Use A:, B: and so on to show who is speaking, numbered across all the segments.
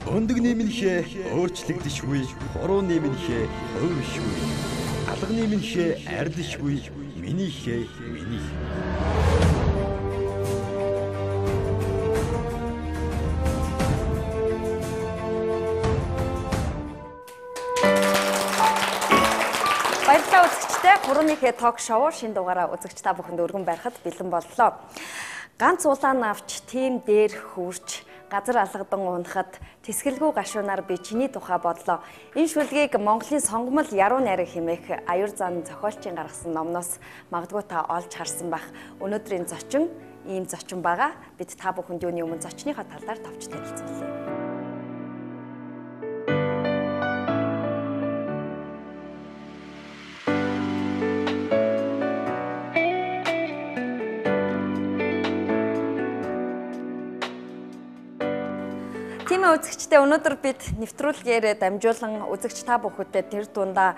A: Өндөг нэмэнхээ өөрчлөгдөшгүй, хуруу нэмэнхээ хувьшгүй. Алга нэмэнхээ арилшгүй, минийхээ миний.
B: Баярлалаа үзэгчдээ. Хурууныхээ ток шоу шинэ дугаараа үзэгч та бүхэнд өргөн байрахад бэлэн боллоо. Ганц улаан авч тим дээр хөрч газар алгадан унахад тэсгэлгүй гашуунаар би чиний тухай бодлоо. Энэ шүлгийг Монголын сонгомол яруу найраг хэмээх аюур зан зохиолчийн гаргасан номноос магадгүй та олж харсан байх. Өнөөдрийн зочин ийм зочин байгаа. Бид та бүхэнд юуны өмнө зочныхоо талаар товч танилцуулъя. Үзэгчдээ өнөөдөр бид нэвтрүүлгээрээ дамжуулан үзэгч та бүхэдтэй тэр дундаа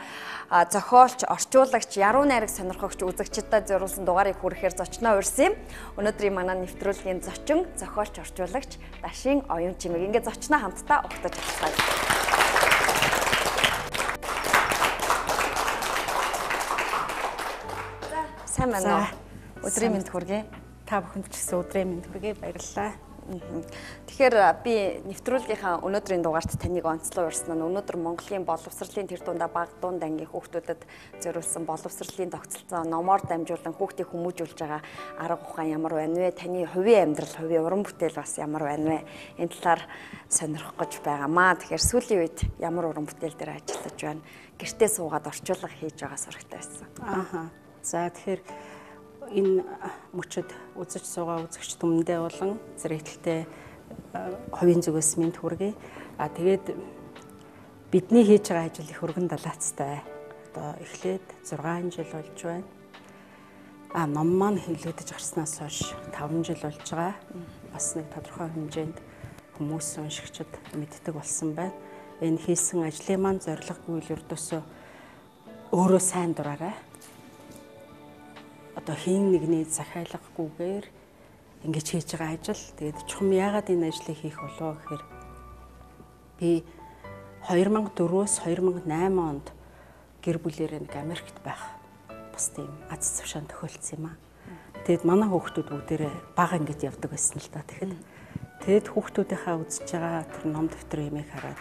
B: зохиолч, орчуулагч, яруу найраг сонирхогч үзэгчдэд зориулсан дугаарыг хүргэхээр зочноо урьсан юм. Өнөөдрийн манай нэвтрүүлгийн зочин, зохиолч, орчуулагч Дашин Оюун Чимэг. Ингээд зочноо хамтдаа угтаж авцгаая. За, сайн байна уу? Өдрийн мэнд хүргэе.
C: Та бүхэнд ч гэсэн өдрийн мэнд хүргэе. Баярлалаа.
B: Тэгэхээр би нэвтрүүлгийнхаа өнөөдрийн дугаарт таныг онцлон урьсан нь өнөөдөр Монголын боловсролын тэр дундаа баг дунд ангийн хүүхдүүдэд зориулсан боловсролын тогтолцоо номоор дамжуулан хүүхдийг хүмүүжүүлж байгаа арга ухаан ямар байна вэ? Таны хувийн амьдрал, хувийн уран бүтээл бас ямар байна вэ? Энэ талаар сонирхох гэж байгаамаа. Тэгэхээр сүүлийн үед ямар уран бүтээл дээр ажиллаж байна? Гэртээ суугаад орчуулга хийж байгаа сурагтай байсан.
C: Ааха. За тэгэхээр энэ мөчөд үзэж суугаа үзэгч түмэндээ болон зэрэгтэлтэй хувийн зүгээс мэнд хүргэе. А тэгээд бидний хийж байгаа ажил их өргөн далаацтай. Одоо эхлээд 6 жил болж байна. А ном маань хэвлэгдэж гарснаас хойш 5 жил болж байгаа. Бас нэг тодорхой хэмжээнд хүмүүс уншигчид мэддэг болсон байна. Энэ хийсэн ажлын маань зорилго гэвэл ердөөсөө өөрөө сайн дураарай. Одоо хин нэгний захиалгагүйгээр ингэж хийж байгаа ажил. Тэгээд чухам яагаад энэ ажлыг хийх болов гэхээр би 2004-өөс 2008 онд гэр бүлээрээ нэг Америкт байх бас тийм аз завшаан тохиолдсон юм аа. Тэгээд манай хүүхдүүд бүгдээрээ бага ингэж явдаг байсан л да. Тэгэхэд тэгээд хүүхдүүдийнхаа үзэж байгаа тэр ном дэвтэр юмыг хараад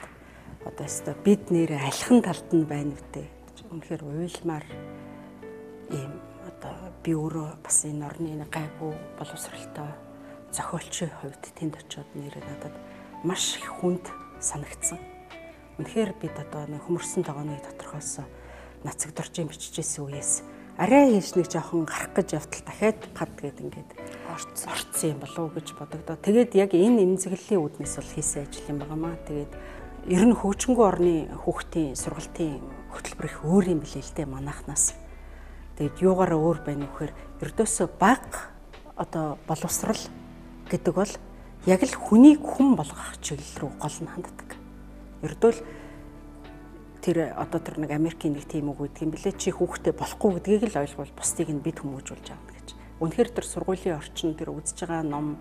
C: одоо өстой бид нэрээ алхan талд нь байна үтэй. Үнэхээр уйлмаар ийм би өөрөө бас энэ орны гайгүй боловсралтай зохиолчийн хувьд тэнд очиод нэрээ надад маш их хүнд санагдсан. Үнэхээр бид одоо нэг хөмөрсөн тогооны доторхоос нацагдоржийн бичижсэн үеэс арай хийж нэг жоохон гарах гэж явтал дахиад пад гэд ингээд орцсон юм болов уу гэж бодогдоо. Тэгээд яг энэ эмзэглэлийн үүднээс бол хийсэн ажил юм байгаамаа. Тэгээд ер нь хөгжингүү орны хүүхдийн сургалтын хөтөлбөр их өөр юм билээ л дээ манайхнаас. Тэгээд юугаараа өөр байна вэ гэхээр ердөөсөө баг одоо боловсрал гэдэг бол яг л хүнийг хүн болгох чиглэл рүү гол нь ханддаг. Ердөө л тэр одоо тэр нэг Америкийн нэг тийм үг гэдэг юм билээ. Чи хүүхдээ болохгүй гэдгийг л ойлгуул бусдыг нь бид хүмүүжүүлж авна гэж. Үнэхээр тэр сургуулийн орчин тэр үзэж байгаа ном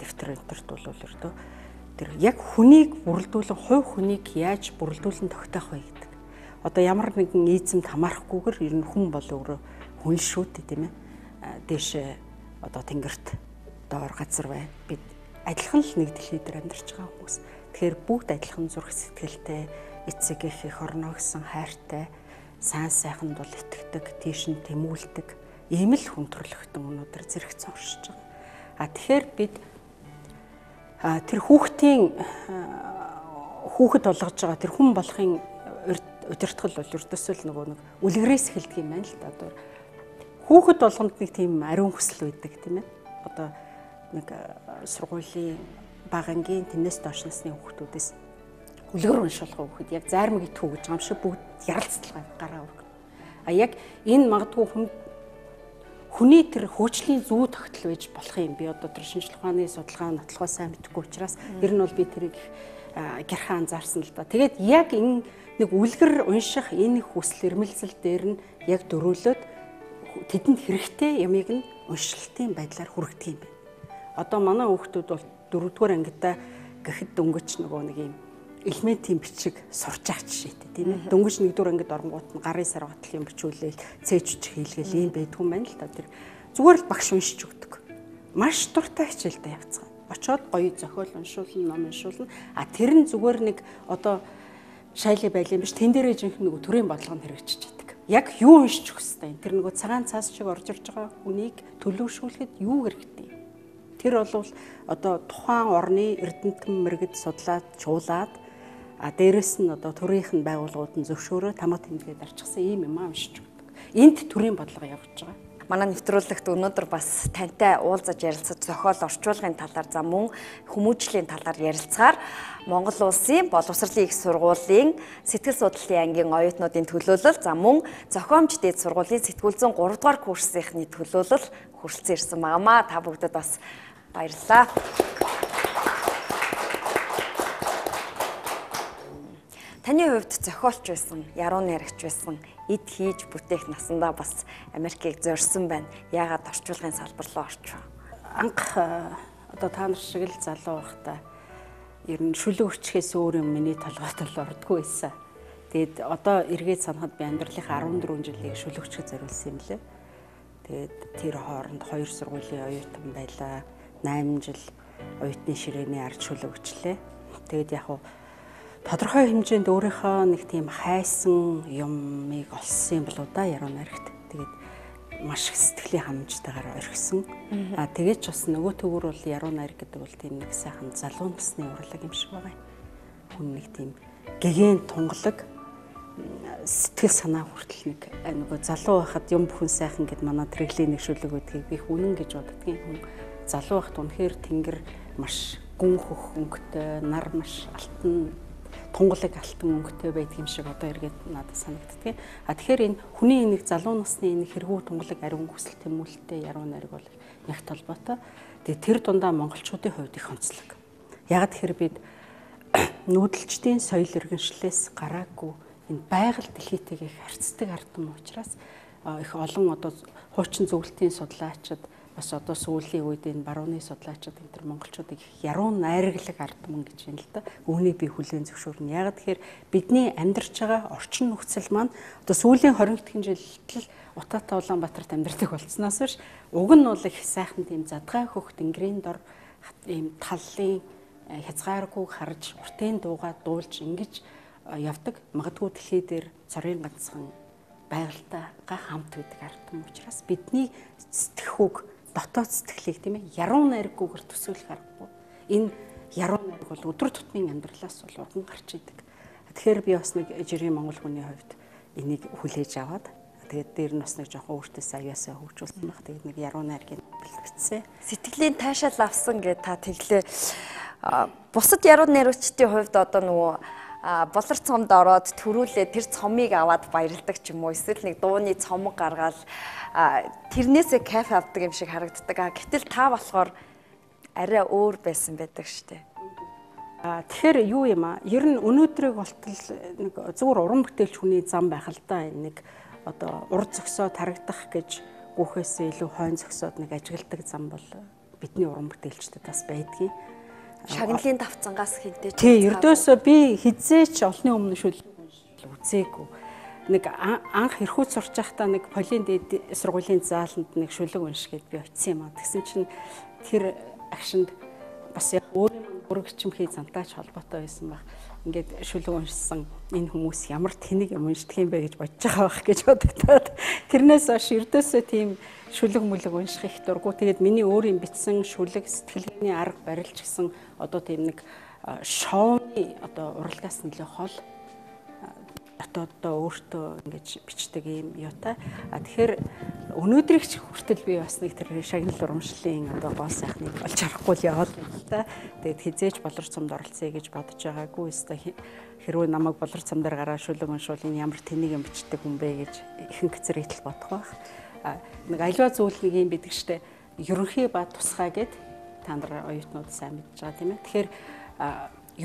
C: дэвтэр энтерт бол ердөө тэр яг хүнийг бүрэлдүүлэн хувь хүнийг яаж бүрэлдүүлэн тогтоох вэ гэдэг. Одоо ямар нэгэн ийзэмд хамаарахгүйгээр ер нь хүн бол өөрөө хүн шүү дээ, тийм ээ. Дээшээ одоо тэнгэрт доор газар байна. Бид адилхан л нэг дэлхий дээр амьдарч байгаа хүмүүс. Тэгэхээр бүгд адилхан зүрх сэтгэлтэй, эцэг их их орно гэсэн хайртай, сайн сайханд бол итгэдэг, тийш нь тэмүүлдэг ийм л хүн төрлөختөн өнөөдөр зэрэгцэн оршиж байгаа. А тэгэхээр бид тэр хүүхдийн хүүхэд болгож байгаа тэр хүн болохын удирдгал бол ердөөсөө л нөгөө нэг үлгэрээс эхэлдэг юм байна л да. Одоо хүүхэд болгонд нэг тийм ариун хүсэл байдаг тийм ээ. Одоо нэг сургуулийн бага ангийн тэрнээс доош насны хүүхдүүдээс үлгэр уншуулах хүүхэд яг зайрмаг итгүү гэж байгаа юм шиг бүгд яралцлага гараа өргөн. А яг энэ магадгүй хүн хүний тэр хөгжлийн зүү тогтол байж болох юм. Би одоо тэр шинжлэх ухааны судалгаа нотлохоо сайн мэдэхгүй учраас ер нь бол би тэрийг их гярхан анзаарсан л да. Тэгээд яг энэ нэг үлгэр унших энэ хүсэл эрмэлзэл дээр нь яг дөрөөлөөд тэдэнд хэрэгтэй ямыг нь уншилтын байдлаар хүргэдэг юм байна. Одоо манай хүүхдүүд бол 4-р ангидаа гэхэд дөнгөж нөгөө нэг юм элементийн бичиг сурч байгаа жишээтэй тийм ээ. Дөнгөж нэгдүгээр ангид оронгууд нь гарын сар батлын бичүүлээл, цээж бичих хийлгээл ийм байдгүй юм байна л да. Тэр зүгээр л багш уншиж өгдөг. Маш дуртай хичээлдээ явцгаа. Очоод гоё зохиол уншуулна, ном уншуулна. А тэр нь зүгээр нэг одоо шайлын байлын биш, тэн дээрээ жинхэнэ нөгөө төрийн бодлого нь хэрэгжиж байдаг. Яг юу уншиж өгөх хэвтэй юм. Тэр нөгөө цагаан цаас шиг орж ирж байгаа хүнийг төлөвшүүлэхэд юу хэрэгтэй. Тэр бол одоо тухайн орны эрдэмтэн мэргэд судлаад, чуулаад, а дээрэс нь одоо төрийнх нь байгууллагууд нь зөвшөөрөө тамга тэмдэглээд арчсан ийм юм уншиж өгдөг. Энд төрийн бодлого явж байгаа.
B: Манай нэвтрүүлэгт өнөөдөр бас тантай уулзаж ярилцаж зохиол орчуулгын талаар за мөн хүмүүжлийн талаар ярилцгаар Монгол Улсын боловсролын их сургуулийн сэтгэл судлалын ангийн оюутнуудын төлөөлөл за мөн зохиомж дээд сургуулийн сэтгүүл зүйн 3 дугаар курсынхны төлөөлөл хүрэлцэн ирсэн байгаамаа. Та бүгдэд бас баярлалаа. Таны хувьд зохиолч байсан, яруу найрагч байсан, эд хийж бүтээх насандаа бас Америкийг зорьсон байна. Яагаад орчуулгын салбар руу орчих вэ?
C: Анх одоо та нар шиг л залуу байхдаа ер нь шүлэг өчгээс өөр юм миний толгойд л ордгоо байсан. Тэгээд одоо эргээд санахад би амьдралынхаа 14 жилийг шүлэг өчгөд зориулсан юм лээ. Тэгээд тэр хооронд 2 сургуулийн оюутан байлаа. 8 жил оюутны ширээний ард шүлэг өчлээ. Тэгээд яг хуу тодорхой хэмжээнд өөрийнхөө нэг тийм хайсан юмыг олсон юм болоо да яруу найрагт. Тэгээд маш их сэтгэлийн ханамжтайгаар орхисон. А тэгээд ч бас нөгөө төгөр бол яруу найраг гэдэг бол тийм нэг сайхан залуу насны урлаг юм шиг байгаа юм. Хүн нэг тийм гэгээн тунгалаг сэтгэл санаа хүртэл нэг нөгөө залуу байхад юм бүхэн сайхан гэд манай тэрэглийн нэг шүлэг гэдгийг би үнэн гэж боддгийн. Хүн залуу байхад үнэхээр тэнгэр маш гүн хөх өнгөтэй, нар маш алтан тунгалаг алтан өнгөтэй байдаг юм шиг одоо эргээд надад санагддаг. А тэгэхээр энэ хүний нэг залуу насны энэ хэрэгүү тунгалаг ариун хүсэл тэмүүлэлтэй яруу найраг бол их толботой. Тэгээ тэр дундаа монголчуудын хувьд их онцлог. Яг тэгэхээр бид нүүдэлчдийн соёл иргэншлээс гараагүй энэ байгаль дэлхийтэйг их харьцдаг ард түмэн учраас их олон одоо хуучин зөвлөлтийн судлаачид бас одоо сүүлийн үед энэ барууны судлаачид энэ төр монголчуудыг их яруу найраглаг ард түмэн гэж байна л да. Үүнийг би хүлээн зөвшөөрнө. Яг тэгэхээр бидний амьдарч байгаа орчин нөхцөл маань одоо сүүлийн 20 жилд л Утаатай Улаанбаатарт амьдардаг болцсноос биш уг нь бол их сайхан тийм задгай хөх тэнгэрийн дор ийм таллын хязгааргүй харж уртын дуугаа дуулж ингэж явдаг. Магадгүй дэлхий дээр цорын ганцхан байгальтайгаа хамт байдаг ард түмэн учраас бидний сэтгэхүйг дотоод сэтгэлийг тийм ээ яруу найраггүйгээр төсөөлөх аргагүй. Энэ яруу найраг бол өдөр тутмын амьдралаас бол урган гарч идэг. Тэгэхээр би бас нэг жирийн монгол хүний хувьд энийг хүлээж аваад тэгээд дээр нь бас нэг жоохон өөртөөсөө аюусаа хөгжүүлсэн баг. Тэгээд нэг яруу найргийн бэлтгэсэн.
B: Сэтгэлийн таашаал авсан гэж та тэглээ. Бусад яруу найрагчдын хувьд одоо нөгөө болор цомд ороод төрүүлээ тэр цомыг аваад баярладаг ч юм уу эсвэл нэг дууны цомог гаргаал тэрнээсээ кайф авдаг юм шиг харагддаг. Гэтэл та болохоор арай өөр байсан байдаг штэ.
C: Тэгэхээр юу юм аа? Ер нь өнөөдрийг болтол нэг зүгээр уран бүтээлч хүний зам байх л да. Энэ нэг одоо ур зөксөө тарагдах гэж гүхээсээ илүү хойн зөксөөд нэг ажигладаг зам бол бидний уран бүтээлчдэд бас байдгийг.
B: Шагналын давцангаас хинтээ ч.
C: Тий, ердөөсөө би хизээч олонний өмнө шүлэг үзээгүй. Нэг анх эрхүүц сурч байхдаа нэг полийн дээд сургуулийн зааланд нэг шүлэг унш гээд би очисон юм аа. Тэгсэн чинь тэр агшинд бас яг өөрийн өргөчмхий зантаач холбоотой байсан баг. Ингээд шүлэг уншсан энэ хүмүүс ямар тэнэг юм уншдаг юм бэ гэж бодож байгаа байх гэж бодогдоод тэрнээс хойш ердөөсөө тийм шүлэг мүлэг унших их дургу. Тэгээд миний өөрийн бичсэн шүлэг сэтгэлгээний арга барилж гисэн одоо тийм нэг шоуны одоо урлагаас нэлээ хол дотооддоо өөртөө ингэж бичдэг юм юутай. А тэгэхээр өнөөдрийг ч хүртэл би бас нэг тэр шагнал урамшлын одоо гол сайхныг олж харахгүй л яваад байна л та. Тэгээд хизээч болор цомд оролцъё гэж бодож байгаагүй. Өстой хэрвээ намайг болор цом дээр гараа шүлэг уншвал энэ ямар тэнийг юм бичдэг хүн бэ гэж ихэнх зэрэг итл бодох байх. Нэг аливаа зүйл нэг юм байдаг штэ. Ерөнхий ба тусгай гэд та нар оюутнууд сайн мэдж байгаа тийм ээ. Тэгэхээр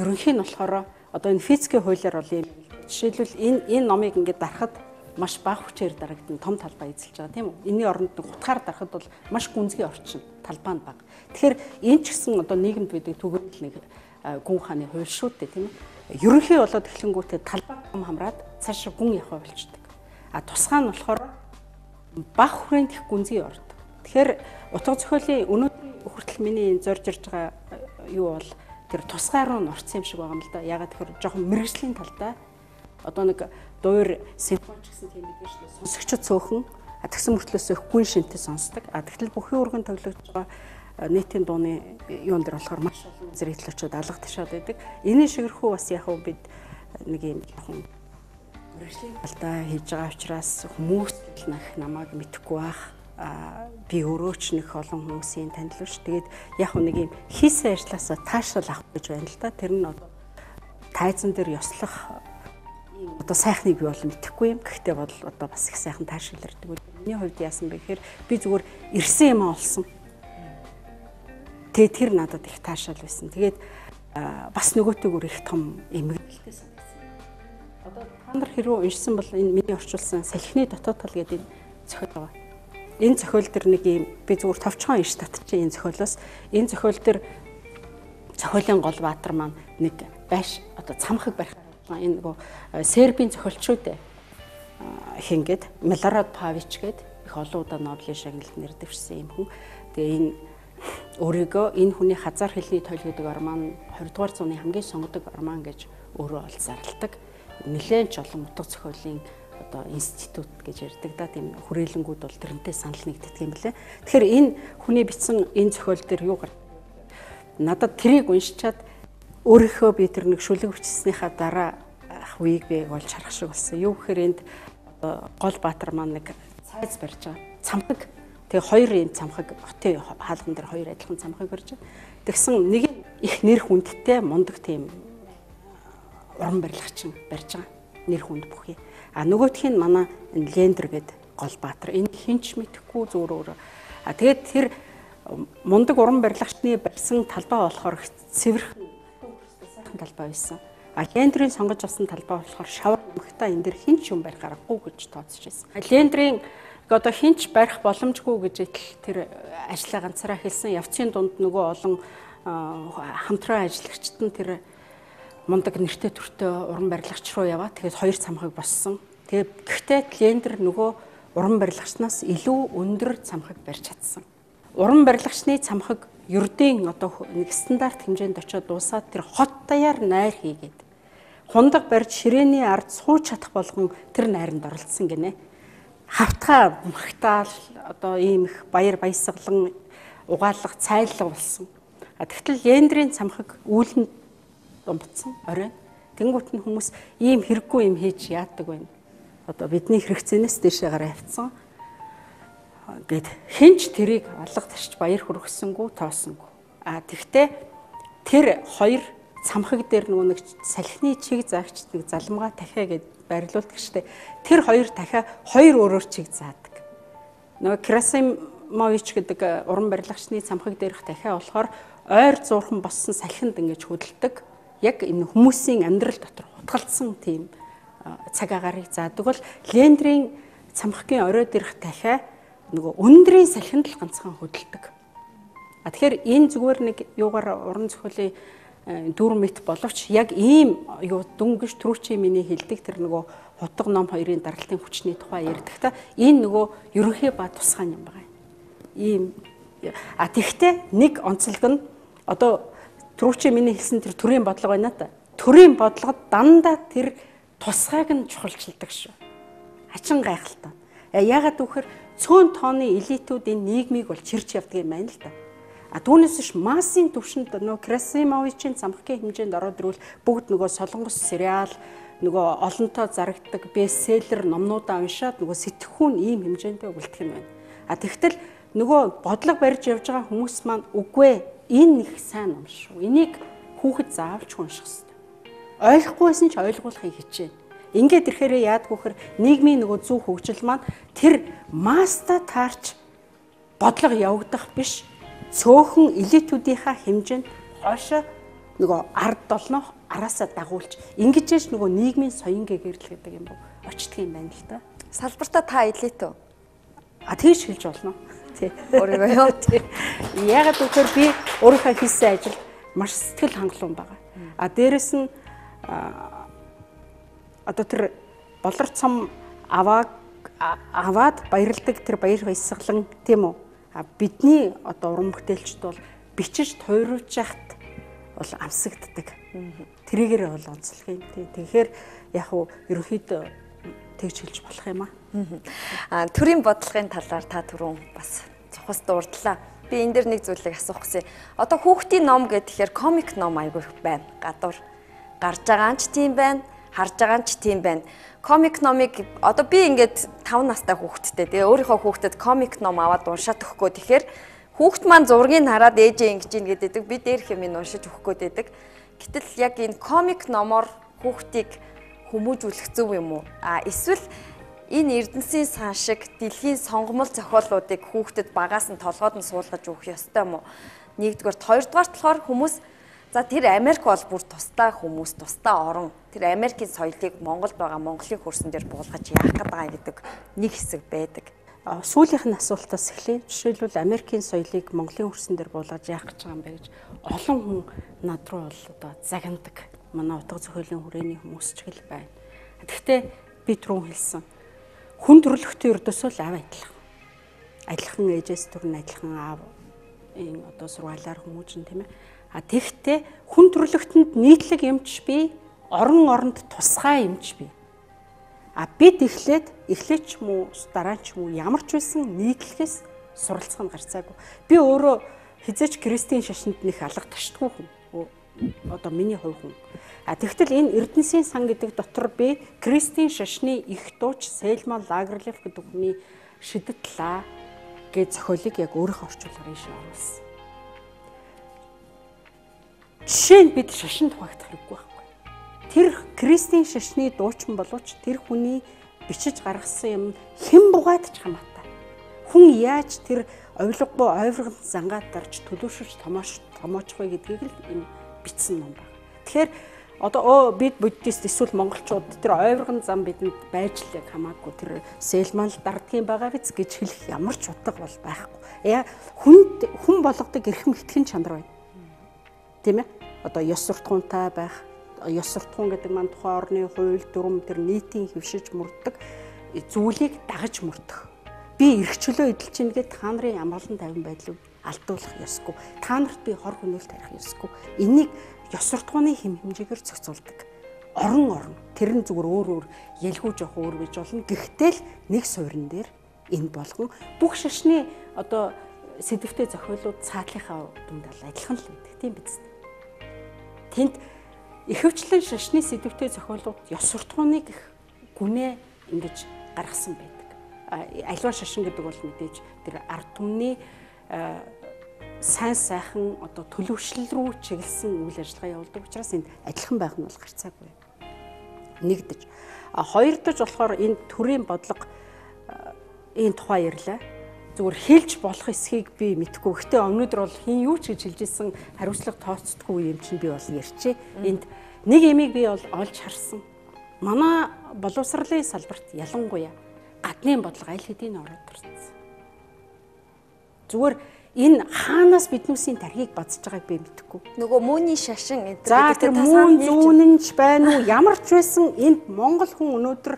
C: ерөнхий нь болохоор одоо энэ физикийн хуулиар бол юм. Жишээлбэл энэ номыг ингээд дарахад маш бага хүчээр дарагдана, том талбай эзэлж байгаа тийм үү? Энийн оронд нэг утгаар дарахад бол маш гүнзгий орчин, талбай нь бага. Тэгэхээр энэ ч гэсэн одоо нийгэмд байдаг түгээмэл нэг гүн хааны хууль шүү дээ тийм ээ. Ерөнхий болоод эхлэнгүүтээ талбай том хамраад цаашаа гүн явах болчдөг. А тусгай нь болохоор баг хүрээнд их гүнзгий ордог. Тэгэхээр утга зохиолын өнөөдрийн хүртэл миний энэ зорж ирж байгаа юу бол тэр тусгай руу н орсон юм шиг байгаа юм л да. Ягаад тэгэхээр жоохон мэрэгжлийн талдаа одоо нэг дуур симфони ч гэсэн тийм байдаг шүү дээ. Сонсогчид цөөхөн тэгсэн мөртлөөс их гүн шинтэй сонсдог. А тэгтэл бүхий өргөн тоглогдож байгаа нийтийн дууны юун дээр болохоор маш олон зэрэглэл очиод алга ташаад байдаг. Энэ шигэрхүү бас яг хөө бид нэг юм жоохон мэрэгжлийн талдаа хийж байгаа учраас хүмүүс л нах намайг мэдэхгүй байх. Би өөрөө ч нэг олон хүмүүсийн танил биш. Тэгээд яг нэг юм хийсэн ажлаасаа таашаал авах гэж байна л да. Тэр нь одоо тайзан дээр ёслох одоо сайхныг би бол мэдэхгүй юм. Гэхдээ бол одоо бас их сайхан таашаал ирдэг. Миний хувьд яасан бэ гэхээр би зүгээр ирсэн юм олсон. Тэгээд тэр надад их таашаал байсан. Тэгээд бас нөгөөтэйгөр их том эмгэнэлтэй санагдсан. Одоо та нар хэрвээ уншсан бол энэ миний орчуулсан салхины дотоод тал гэдэг энэ зохиол байгаа. Энэ зохиол дэр нэг юм би зүгээр товчхон иш татчих энэ зохиолоос. Энэ зохиол дэр зохиолын гол баатар маань нэг байш одоо цамхаг барих энэ нөгөө Сербийн зохиолчууд хингээд Милорад Павич гээд их олон удаа Нобелийн шагналд нэр дэвшсэн юм хүн. Тэгээ энэ өөрийгөө энэ хүний хазар хэлний тойл гэдэг роман 20 дугаар зууны хамгийн сонгодог роман гэж өөрөө ол зарладаг. Нэлээд ч олон утга зохиолын одоо институт гэж ярьдаг да, тийм хүрээлэнгүүд бол тэрнтэй санал нэгддэг юм лээ. Тэгэхээр энэ хүний бичсэн энэ зохиол дээр юу гар надад тэрийг уншичаад өөрийнхөө би тэр нэг шүлэг бичснийхаа дараа үеийг би олж харах шиг болсон. Юу гэхээр энд гол баатар маань нэг цайз барьж байгаа. Цамхаг. Тэгээ хоёр юм цамхаг хотын хаалган дээр хоёр адилхан цамхаг барьж байгаа. Тэгсэн нэг их нэр хүндтэй мундаг тийм уран барилгачин барьж байгаа. Нэр хүнд бүхий. А нөгөөх нь манай энэ Лендер гэдэг гол баатар. Энэ хинч мэдэхгүй зүгээр өөрөө. А тэгээд тэр мундаг уран барилгачны барьсан талбай болохоор цэвэрхэн сайхан талбай байсан. А Лендрийн сонгож авсан талбай болохоор шавар нэмэгтэй энэ дэр хинч юм барих аргагүй гэж тооцож байсан. Лендрийн одоо хинч барих боломжгүй гэж тэр ажлаа ганцаараа хэлсэн. Явцын дунд нөгөө олон хамтран ажиллагчид нь тэр мундаг нэртэй төртөө уран барилгач руу яваа. Тэгээд хоёр цамхаг боссон. Тэгээд гэхдээ Лендер нөгөө уран барилгачнаас илүү өндөр цамхаг барьж чадсан. Уран барилгачны цамхаг ердийн одоо нэг стандарт хэмжээнд очиод дуусаад тэр хот даяар найр хийгээд хундаг барьж ширээний ард сууж чадах болгон тэр найранд оролцсон гинэ. Хавтгаа махтаал одоо ийм их баяр баясгалан угаалга цайлга болсон. А тэгтэл Лендрийн цамхаг үүлэнд думбцсан орой. Тэнгүүт нь хүмүүс ийм хэрэггүй юм хийж яадаг вэ? Одоо бидний хэрэгцээнээс дээшээ гараа явцсан гэд хинч тэрийг алга тарч баяр хүргэсэнгүү тоосонгүй. А тэгтээ тэр хоёр цамхаг дээр нөгөө нэг салхины чиг заагч нэг заламгаа дахиа гэд байрлуулдаг штэ. Тэр хоёр дахиа хоёр өөрөөр чиг заадаг. Нөгөө Красимович гэдэг уран барилгачны цамхаг дээрх дахиа болохоор ойр зуурхан боссон салхинд ингэж хөдөлдөг. Яг энэ хүмүүсийн амьдрал дотор хутгалдсан тийм цаг агаарыг заадаг бол Лендрийн цамхагийн орой дээрх дахиа нөгөө өндрийн салхинд л ганцхан хөдөлдөг. А тэгэхээр энэ зүгээр нэг юугаар уран зохиолын дүр мэт боловч яг ийм юу дөнгөж түрүүчийн миний хэлдэг тэр нөгөө хутга ном хоёрын даралтын хүчний тухай ярьдаг та энэ нөгөө ерөнхий ба тусгай юм байгаа. Ийм а тэгтээ нэг онцлог нь одоо түрүүчийн миний хэлсэн тэр төрийн бодлого байна та. Төрийн бодлогод дандаа тэр тусгайг нь чухалчилдаг шүү. Хачин гайхалтай. Яагаад гэвэл цөөн тооны элитүүд энэ нийгмийг бол чирч явдаг юм байна л да. А түүнээс биш массын түвшинд нөгөө Красимовичийн цамхгийн хэмжээнд ороод ирвэл бүгд нөгөө солонгос сериал нөгөө олонтоо зарагддаг бестселлер номнуудаа уншаад нөгөө сэтгхүүн ийм хэмжээндээ үлдэх юм байна. А тэгтэл нөгөө бодлого барьж явж байгаа хүмүүс маань үгүй энэ их сайн ном шүү. Энийг хүүхэд заавч унших хэрэгтэй. Ойлгохгүй байсан ч ойлгуулахыг хичээнэ. Ингээд ирэхээрээ яадгүй хэр нийгмийн нөгөө зөв хөгжил маань тэр масста таарч бодлого явагдах биш цөөхөн элитүүдийнхаа хэмжээнд хойшоо нөгөө ард долноо араасаа дагуулж ингэж ээж нөгөө нийгмийн соён гэгэрл гэдэг юм бо очдөг юм байна л да.
B: Салбартаа та элит үү?
C: А тэгж хэлж болно. Тий.
B: Өөрийгөө юу?
C: Яагаад гэвэл би өөрийнхөө хийсэн ажилд маш сэтгэл хангалуун байгаа. А дээрэс нь одоо тэр болор цом аваад баярладаг тэр баяр баясгалан тийм үү? А бидний одоо уран бүтээлчд бол бичиж тойруулж яхад бол амсагддаг. Тэрийгээр бол онцлог юм. Тэгэхээр яг уу ерөнхийдөө тэгж хэлж болох юм аа.
B: А төрийн бодлогын талаар та түрүүн бас цухас дурдлаа. Би энэ дэр нэг зүйлийг асуух гэсэн. Одоо хүүхдийн ном гэхээр комик ном айгүй их байна. Гадуур гарч байгаа нь ч тийм байна, харж байгаа нь ч тийм байна. Комик номыг одоо би ингээд 5 настай хүүхэдтэй. Тэгээ өөрийнхөө хүүхдэд комик ном аваад уншаад өгөхгүй. Тэгэхээр хүүхд маань зургийг хараад ээжээ ингэж ийн гэдэг. Би дээрх юм уншиж өгөх гээд байдаг. Гэтэл яг энэ комик номоор хүүхдийг хүмүүжүүлэх зөв юм уу? А эсвэл энэ Эрдэнэсийн сан шиг дэлхийн сонгомол зохиолуудыг хүүхдэд багаас нь толгойд нь суулгаж өгөх ёстой юм уу? Нэгдүгээрт, хоёрдугаарт болохоор хүмүүс за тэр Америк бол бүр тусдаа хүмүүс, тусдаа орон. Тэр Америкийн соёлыг Монголд байгаа Монголын хөрсөн дээр буулгаж яах гээд байгаа гэдэг нэг хэсэг байдаг.
C: Сүүлийнх нь асуултаас эхлэе. Жишээлбэл Америкийн соёлыг Монголын хөрсөн дээр буулгаж яах гэж байгаа юм бэ гэж олон хүн над руу бол одоо загнадаг. Манай утга зохиолын хүрээний хүмүүс ч гэл байна. Гэхдээ би түрүүн хэлсэн. Хүн төрөлхтөн ердөөсөө л аав адилхан. Адилхан ээжээс төрн, адилхан аав энэ одоо сургаалаар хүмүүжин тийм ээ. А тэгтээ хүн төрөлхтөнд нийтлэг юмч бий, орон оронд тусгай юмч бий. А бид эхлээд ч юм уу, дараа ч юм уу ямар ч байсан нийтлэгээс суралцах нь гарцаагүй. Би өөрөө хизээч Кристийн шашинд нэх алга ташдгүй хүн. Одоо миний хувь хүн. А тэгтэл энэ Эрдэнэсийн сан гэдэг дотор би Кристийн шашны их дууч Селма Лагерлеф гэдэг хүний шидэтлаа гэж зохиолыг яг өөрийнхөө орчуулгаар ийшээ оруулсан. Жишээ нь бид шашинд хуваагдах хэрэггүй байхгүй. Тэр Кристийн шашны дуучин боловч тэр хүний бичиж гаргасан юм хэн бугаад ч хамаатай. Хүн яаж тэр овилгогүй ойврогон зангаад дарж төлөвшөж томоочих вэ гэдгийг л энэ бичсэн ном байна. Тэгэхээр одоо бид буддист эсвэл монголчууд тэр ойврогон зам бидэнд байж л яг хамаагүй тэр Селман л дардгийн байгаа биз гэж хэлэх ямар ч утга бол байхгүй. Яа хүнд хүн болгодог эрхэм итгэн чанар байна. Тийм ээ? Одоо ёс суртахуунтай байх, ёс суртахуун гэдэг маань тухайн орны хууль дүрм тэр нийтийн хэвшиж мөрддөг зүйлийг дагаж мөрдөх. Би эрх чөлөө эдэлж чинь гээд та нарын амгалан тайван байдлыг алдуулах ёсгүй. Та нарт би хор хөнөөл тарих ёсгүй. Энийг ёс суртахууны хэм хэмжээгээр зохицуулдаг. Орон тэр нь зүгээр өөр өөр ялгуу жоох өөр гэж болно. Гэхдээ л нэг суурин дээр энэ болгон бүх шашны одоо сэдвтэй зохиолууд цаатлынхаа дүнд бол адилхан л байдаг тийм биз дээ. Тэнд ихэвчлэн шашны сэдвтэй зохиолууд ёс суртахууныг их гүнээ ингэж гаргасан байдаг. Аливаа шашин гэдэг бол мэдээж тэр ард түмний сайн сайхан одоо төлөвшлөл рүү чиглэсэн үйл ажиллагаа явуулдаг учраас энд адилхан байх нь бол гарцаагүй. Нэгдэж. А хоёрдож болохоор энэ төрийн бодлого энэ тухай ярьлаа. Зүгээр хэлж болох эсхийг би мэдэхгүй. Гэхдээ өнөөдөр бол хин юу ч гэж хэлж исэн хариуцлага тооцдоггүй юм чинь би бол ярьчээ. Энд нэг ямиг би бол олж харсан. Манай боловсролын салбарт ялангуяа гадны бодлого аль хэдийн ороод ирсэн. Зүгээр энэ хаанаас биднүүсийн тархийг базж байгааг би мэдэхгүй.
B: Нөгөө мөөний шашин энэ
C: гэдэг та мөн зүүнэнч байна уу? Ямар ч байсан энд монгол хүн өнөөдөр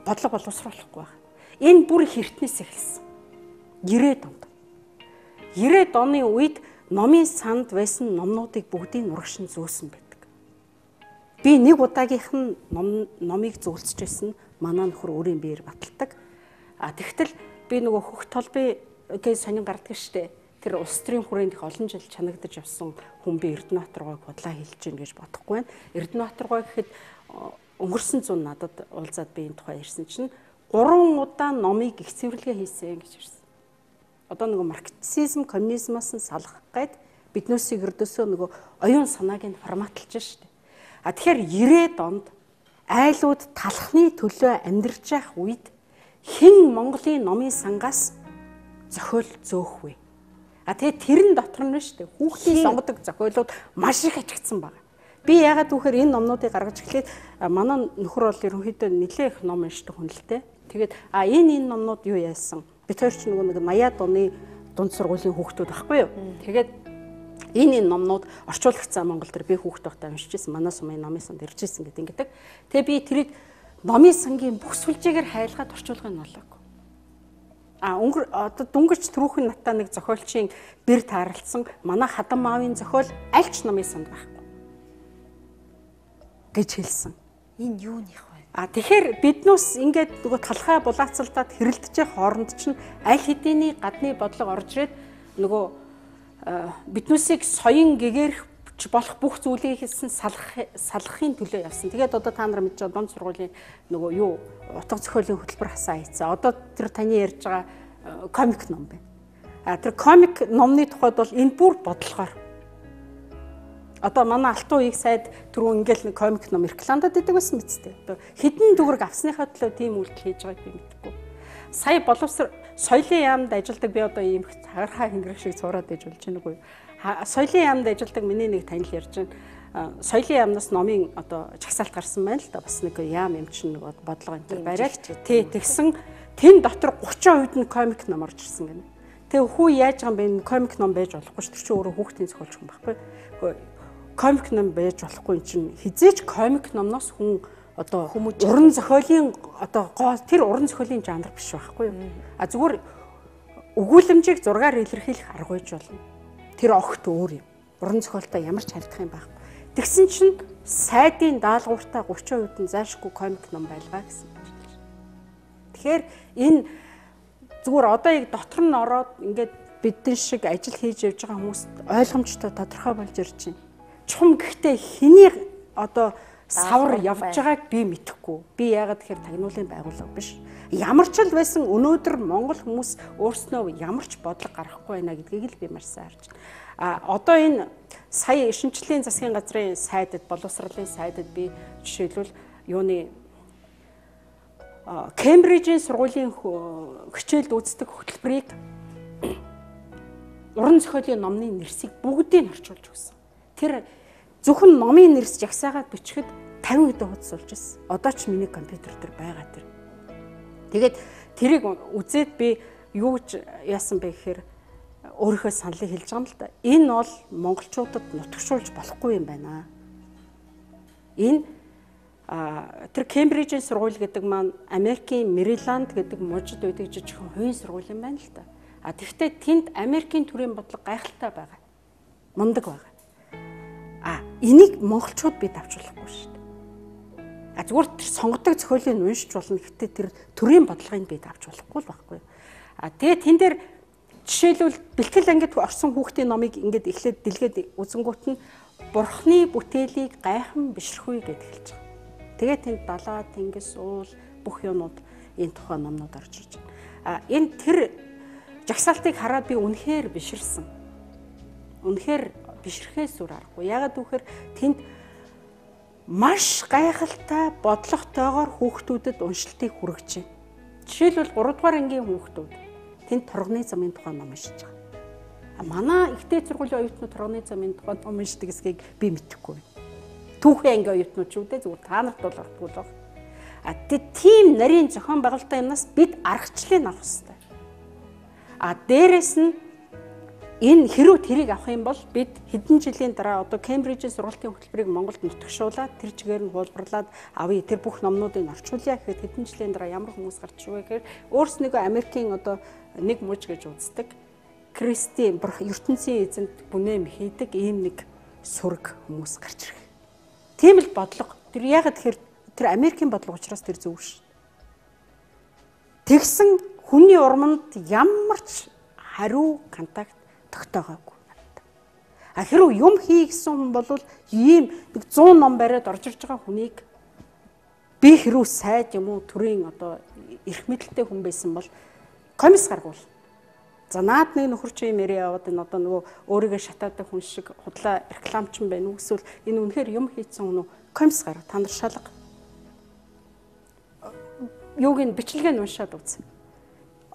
C: бодлого боловсруулахгүй байна. Энэ бүр хэртнээс эхэлсэн. 90-ад онд. 90-ад оны үед номын санд байсан номнуудыг бүгдийг нурагшин зөөсөн байдаг. Би нэг удаагийнх нь номыг зөөлсөж байсан манай нөхөр өөрийн биеэр баталдаг. А тэгтэл би нөгөө хөх толбын гэж сонин гардаг штэ. Тэр улс төрийн хүрээнд их олон жил чанагдаж явсан хүн би Эрдэнэбаатар гойг худлаа хэлж гин гэж бодохгүй байна. Эрдэнэбаатар гой гэхэд өнгөрсөн зун надад уулзаад би энэ тухай ярьсан чинь 3 удаа номыг их цэвэрлэгээ хийсэн гэж ирсэн. Одоо нөгөө марксизм, коммунизмаас нь салгах гээд биднөөсийг ердөөсөө нөгөө оюун санааг нь форматлж штэ. А тэгэхээр 90-ад онд айлууд талхны төлөө амьдарч явах үед хэн Монголын номын сангаас зохиол зөөх вэ? А тэгээ тэрэн дотор нь шүү дээ. Хүүхдийн сонгодог зохиолууд маш их ачигдсан байна. Би яагаад түүхээр энэ номнуудыг гаргаж эхлээд манай нөхөр бол ерөнхийдөө нэлээ их ном уншдаг хүн л дээ. Тэгээд а энэ номнууд юу яасан? Бид хоёр ч нөгөө нэг 80-ад оны дунд сургуулийн хүүхдүүд байхгүй юу? Тэгээд Энэ номнууд орчуулагцсан Монгол төр би хүүхэд байхдаа уншиж ирсэн. Манай сумын номын санд ирж ирсэн гэдэг ингээд. Тэгээ би тэрийг номын сангийн бүх сүлжээгээр хайлгаад орчуулгыг нь олоогүй. А өнгөр одоо дүнгэрч түрүүхэн надтай нэг зохиолчийн бэр таарлцсан манай Хадам маавын зохиол аль ч номын санд байхгүй гэж хэлсэн.
B: Энэ юуных вэ?
C: А тэгэхээр биднүүс ингээд нөгөө талхай булаацалдаад хэрэлдэж хооронд чинь аль хэдийний гадны бодлого орж ирээд нөгөө биднүүсийг соён гэгэрх болох бүх зүйлийг хийсэн салгахын төлөө явсан. Тэгээд одоо та нар мэдж байгаа дунд сургуулийн нөгөө юу утга зохиолын хөтөлбөр хасаа хийцээ. Одоо тэр таны ярьж байгаа комик ном байна. А тэр комик номны тухайд бол энэ бүр бодлогоор. Одоо манай Алтан уийг сайд түрүү ингээл нэг комик ном рекламдад идэг байсан мэт дээ. Одоо хэдэн төгрөг авсныхаа төлөө тийм үйлдэл хийж байгааг би мэдэхгүй. Сая боловсрол соёлын яамд ажилладаг би одоо ийм их цагархаа хингэрэх шиг цуураад иж болж байна үгүй. Соёлын яамд ажилладаг миний нэг танил ярьж байна. Соёлын яамнаас номын одоо жагсаалт гарсан байна л да. Бас нэг яам юм чинь нэг бодлого энэ төр бариад тий тэгсэн тэн дотор 30% нь комик ном орж ирсэн гэнэ. Тэгээ хүү яаж байгаа юм бэ? Комик ном байж болохгүй ш. Тэр чинь өөрөө хүүхдийн зохиолч хүн байхгүй. Комик ном байж болохгүй юм чинь хизээч комик номноос хүн одоо уран зохиолын одоо гоо тэр уран зохиолын жанр биш байхгүй юу? А зүгээр өгүүлэмжийг зургаар илэрхийлэх арга байж болно. Тэр огт өөр юм. Уран зохиолтой ямар ч харьдах юм байхгүй. Тэгсэн чинь сайдын даалгавартаа 30% нь зайшгүй комик ном байлгаа гэсэн байна. Тэгэхээр энэ зүгээр одоо яг дотор нь ороод ингээд бидэн шиг ажил хийж явж байгаа хүмүүст ойлгомжтой тодорхой болж ирж байна. Чухам гэхдээ хэний одоо савар явж байгааг би мэдэхгүй. Би яагаад тэгэхээр тагнуулын байгууллага биш. Ямар ч л байсан өнөөдөр Монгол хүмүүс өөрснөө ямар ч бодлого гаргахгүй байна гэдгийг л би маш сайн харж байна. А одоо энэ сая шинжлэлийн засгийн газрын сайдад, боловсролын сайдад би жишээлбэл юуны Кембрижийн сургуулийн хичээлд үздэг хөтөлбөрийг уран зохиолын номны нэрсийг бүгдийг орчуулж өгсөн. Тэр зөвхөн номын нэрс жагсаагаад бичихэд 50 хэдэн хуудас болж ирсэн. Одоо ч миний компьютер дээр байгаа тэр. Тэгээд тэрийг үзээд би юу гэж яасан бэ гэхээр өөрийнхөө саналыг хэлж байгаа юм л да. Энэ бол монголчуудад нутагшуулж болохгүй юм байна. Энэ тэр Кембрижийн сургууль гэдэг маань Америкийн Мэриланд гэдэг мужид байдаг жижигхэн хувийн сургууль юм байна л да. А тэгвэл тэнд Америкийн төрийн бодлого гайхалтай байгаа. Мундаг байгаа. А энийг монголчууд бид авч болохгүй шүү дээ. А зүгээр тэр сонгодог зохиолыг уншиж болно. Гэхдээ тэр төрийн бодлогыг бид авч болохгүй л байхгүй. А тэгээ тэн дээр жишээлбэл бэлтгэл ангид орсон хүүхдийн номыг ингээд эхлээд дэлгээд үзэнгүүт нь Бурхны бүтээлийг гайхан бишрэхүй гэд хэлж байгаа. Тэгээ тэнд далаа, тэнгис, уул бүх юмнууд энэ тухай номнууд орж ирж байна. А энэ тэр жагсаалтыг хараад би үнэхээр биширсэн. Үнэхээр бишрэхээс үр аргагүй. Яагаад гэвэл тэнд маш гайхалтай бодлоготойгоор хүүхдүүдэд уншилтыг хүргэж байна. Жишээлбэл 3 дугаар ангийн хүүхдүүд тэнд торгоны замын тухай ном уншиж байгаа. А манай ихтэй сургуулийн оюутнууд торгоны замын тухай ном уншдаг гэсгийг би мэдэхгүй байна. Түүхэн ангийн оюутнууд ч үдэ зүгээр та нарт бол ордгүй л баг. А тийм нарийн зохион байгуулалтын юмнаас бид аргачлалыг авах хэрэгтэй. А дээрэс нь энэ хэрүү тэрийг авах юм бол бид хэдэн жилийн дараа одоо Кембрижийн сургалтын хөтөлбөрийг Монголд нутагшуулаад тэр чигээр нь хуулбарлаад авъя, тэр бүх номнуудыг орчуулъя гэхэд хэдэн жилийн дараа ямар хүмүүс гарч ирвэ гэхээр өөрснийгөө Америкийн одоо нэг муж гэж үздэг Кристийн ертөнцийн эзэнт бүнэм хийдэг ийм нэг сүрэг хүмүүс гарч ирэх. Тийм л бодлого. Тэр яагаад тэгэхээр тэр Америкийн бодлого учраас тэр зөв ш. Тэгсэн хүний урманд ямар ч хариу контакт тогтоогоогүй. А хэрв юм хий гэсэн хүн бол ийм нэг 100 ном бариад орж ирж байгаа хүнийг би хэрв сайд юм уу төрийн одоо эрх мэдэлтэй хүн байсан бол комисс гаргуул. За наад нэг нөхөр чи юм яриа яваад энэ одоо нөгөө өөрийгөө шатаадаг хүн шиг худлаа рекламчин байна уу эсвэл энэ үнэхээр юм хийцэн хүн үү комисс гарга, та нар шалга. Юуг нь бичлэгээ нь уншаад үз.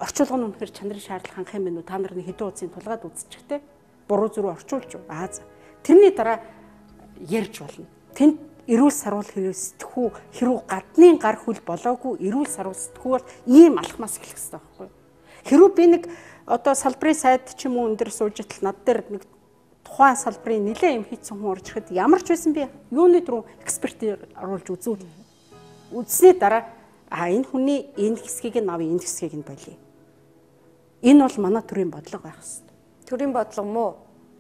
C: Орчуулга нь үнэхээр чанарын шаардлага хангах юм байна уу? Та нар нэг хэдэн удсын тулгаад үзчихтэй. Буруу зүрүү орчуулж уу? Аа за. Тэрний дараа ярьж болно. Тэнд эрүүл саруул хэрэг сэтгхүү хэрүү гадны гар хүл болоогүй эрүүл саруул сэтгхүү бол ийм алхмаас эхлэх хэрэгтэй байхгүй юу? Хэрүү би нэг одоо салбарын сайд ч юм уу энэ дэр сууж итэл над дээр нэг Тухайн салбарын нэлээд юм хийцэн хүн орж ирэхэд ямар ч байсан би юуны түрүү эксперт оруулж үзвэл. Үзсний дараа энэ хүний энэ хэсгийг нь авъя, энэ хэсгийг нь болиё. Энэ бол манай төрийн бодлого байх хэрэгтэй.
B: Төрийн бодлого муу,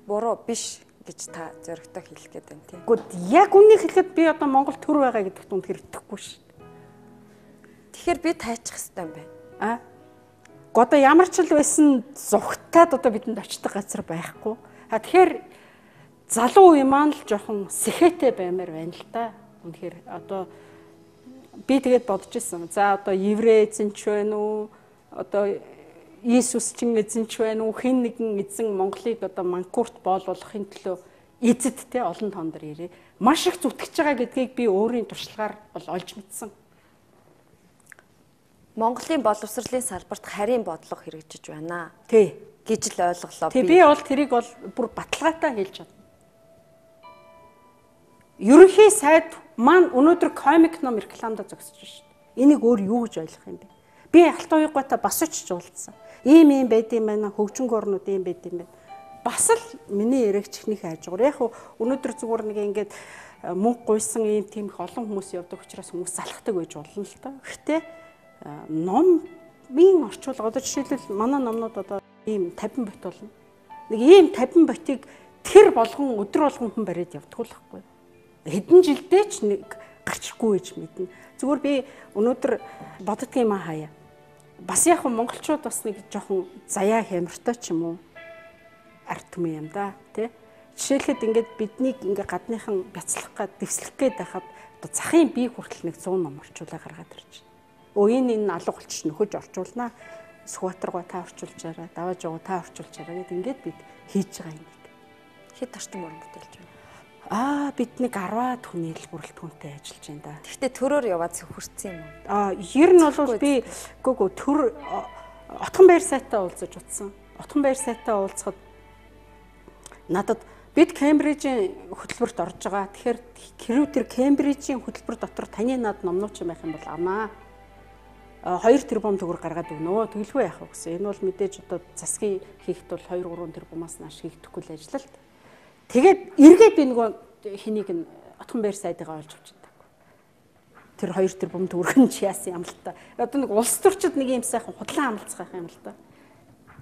B: буруу биш гэж та зоригтой хэлэх гээд байна тийм.
C: Гэхдээ яг үннийг хэлэхэд би одоо Монгол төр байгаа гэдэгт үнэхээр итгэхгүй шүү.
B: Тэгэхээр би тайчих хэрэгтэй юм байна.
C: Одоо ямар ч л байсан зугтаад одоо бидэнд очдог газар байхгүй. Тэгэхээр залуу үе маань л жоохон сэхээтэй баймаар байна л да. Үнэхээр одоо би тэгээд бодож исэн. За одоо еврей эзэн ч байна уу? Одоо Иесус чин эзэн ч байна уу? Хэн нэгэн эзэн Монголыг одоо манкурт боолуулахын төлөө эзэд те олон тоон дээр ирээ. Маш их зүтгэж байгаа гэдгийг би өөрийн туршлагаар бол олж мэдсэн.
B: Монголын боловсролын салбарт харийн бодлого хэрэгжиж байна.
C: Тий.
B: Гэж л ойлголоо
C: би. Би бол тэрийг бол бүр баталгаатай хэлж чадна. Ерөнхий сайд маань өнөөдөр комик ном рекламда зогсож шээ. Энийг өөр юу гэж ойлгох юм бэ? Би Алтан уяггаатай бас очиж уулзсан. Ийм ийм байд юм байна, хөгжингөө орнууд ийм байд юм байна. Бас л миний яриаг чихнийхээ хажуугаар. Яг өнөөдөр зүгээр нэг ингээд мөнгө гуйсан ийм тийм их олон хүмүүс явдаг учраас хүмүүс залхдаг байж болно л доо. Гэхдээ номын орчуулга одоо жишээлбэл манай номнууд одоо ийм 50 бот болно. Нэг ийм 50 ботыг тэр болгон өдөр болгон хүн бариад явдаг л байхгүй. Хэдэн жилдээ ч нэг гарчихгүй гэж мэднэ. Зүгээр би өнөөдөр боддгийм аа хаяа. Бас яг монголчууд бас нэг жоохон заяа хямартай ч юм уу ард түмэн юм да тий. Жишээлхэд ингээд биднийг ингээ гадныхан бяцлах гад дэвслэх гээд байхад одоо захын бие хүртэл нэг 100 ном орчуулаа гаргаад ирж байна. Энэ алга болчих нөхөж орчуулнаа. Сүхбаатаргоо та орчуулчаарай, Даваажуугаа та орчуулчаарай гэд ингээд бид хийж байгаа юм.
B: Хэд орчим уран бүтээлч байна?
C: Бид нэг 10-аад хүний л бүрэлдэхүүнтэй ажиллаж байна да.
B: Тэгэхдээ төрөөр яваад цөхөрсөн юм
C: уу? Ер нь бол би гүгүү төр Отхон баяр сайтай уулзаж утсан. Отхон баяр сайтай уулзахад надад бид Кембрижийн хөтөлбөрт орж байгаа. Тэгэхээр хэрвээ тэр Кембрижийн хөтөлбөр дотор таны над номнууч байх юм бол авнаа. 2 тэрбум төгрөг гаргаад өгнө. Тэгэлгүй яах вэ гэсэн. Энэ бол мэдээж одоо засгийн хийхэд бол 2 3 тэрбумаас нааш хийгдэхгүй л ажиллалт. Тэгээд эргээд би нөгөө хэнийг нь Отхон баяр сайдыгаа олж авч чадаагүй. Тэр 2 тэрбум төгрөг нь ч яасан юм л та. Одоо нэг улс төрчид нэг юм сайхан худлаа амлцгаах юм л та.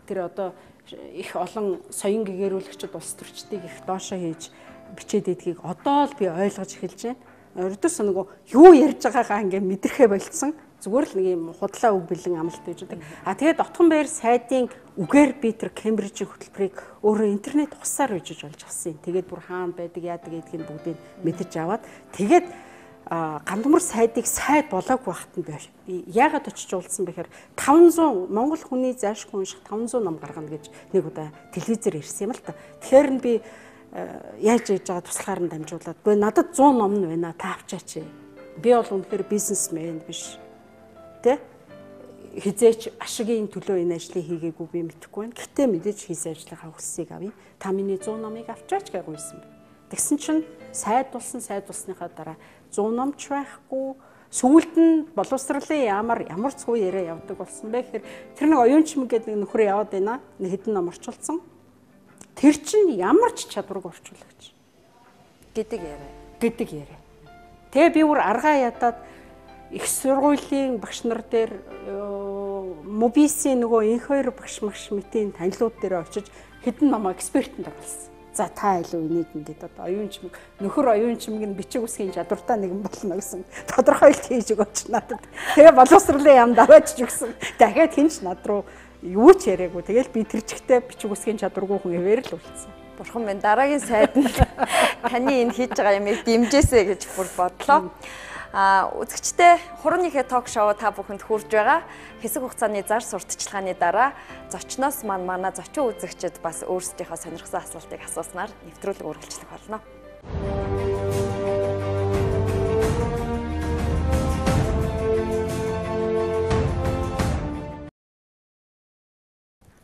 C: Тэр одоо их олон соён гэгэрүүлэгчид улс төрчдийг их доошоо хийж бичээд идгийг одоо л би ойлгож эхэлж байна. Өрдөөс нөгөө юу ярьж байгаагаа ингээ мэдрэхээ болцсон. Зүгээр л нэг юм худлаа үг бэлэн амлалт гэж байдаг. Тэгээд Отхон баяр сайдын үгээр би тэр Кембрижийн хөтөлбөрийг өөрөө интернет хусаар үжиж олж авсан юм. Тэгээд бүр хаана байдаг, яадаг гэдгийг бүгдийг мэдэж аваад тэгээд Гандмөр сайдыг сайд болоогүй байхад нь би яагаад очиж уулзсан бэхээр 500 Монгол хүний зайлшгүй унших 500 ном гаргана гэж нэг удаа телевизээр ирсэн юм л та. Тэгэхээр нь би яаж хийж байгаа туслахаар нь дамжуулаад үгүй надад 100 ном нь байна та авчаач. Би бол үнэхээр бизнесмен биш. Тэ? Хизээч ашигын төлөө энэ ажлыг хийгээгүй би мэдэхгүй байна. Гэтэ мэдээж хийсэн ажлынхаа хүссийг авъя. Та миний 100 номыг авчаач гэж гуйсан бэ. Тэгсэн чинь сайд болсон, сайд болсныхаа дараа 100 номч байхгүй. Сүүлд нь боловсролын яамар ямар цуу яриа явдаг болсон бэ гэхээр тэр нэг оюун чимэг гэдэг нэг нөхөр яваад байна. Нэг хэдэн ном орчуулсан. Тэр чинь ямар ч чадваргүй орчуулагч
B: гэдэг яриа.
C: Гэдэг яриа. Тэгээ би бүр аргаа ядаад их сургуулийн багш нар дээр мобисийн нөгөө инх хоёр багш магш мэтийн танилуд дээр очиж хэдэн ном экспертэнд оруулсан. За та илүү энийг ингээд одоо оюун чимэг нөхөр оюун чимэг нь бичиг үсгийн чадвартай нэгэн болно гэсэн тодорхойлт хийж өгөөч надад. Тэгээ боловсролын яам даваач өгсөн. Дахиад хинч над руу юу ч яриаггүй. Тэгэл би тэр чигтээ бичиг үсгийн чадваргүй хүн хэвээр л үлдсэн.
B: Бурхан минь дараагийн сайд нь таны энэ хийж байгаа юмыг дэмжээсэ гэж бүр бодлоо. Үзэгчдээ хурууныхээ ток шоу та бүхэнд хүрж байгаа. Хэсэг хугацааны зар сурталчилгааны дараа зочноос маань манай зочин үзэгчид бас өөрсдийнхөө сонирхсан асуултыг асууснаар нэвтрүүлэг үргэлжлэх болно.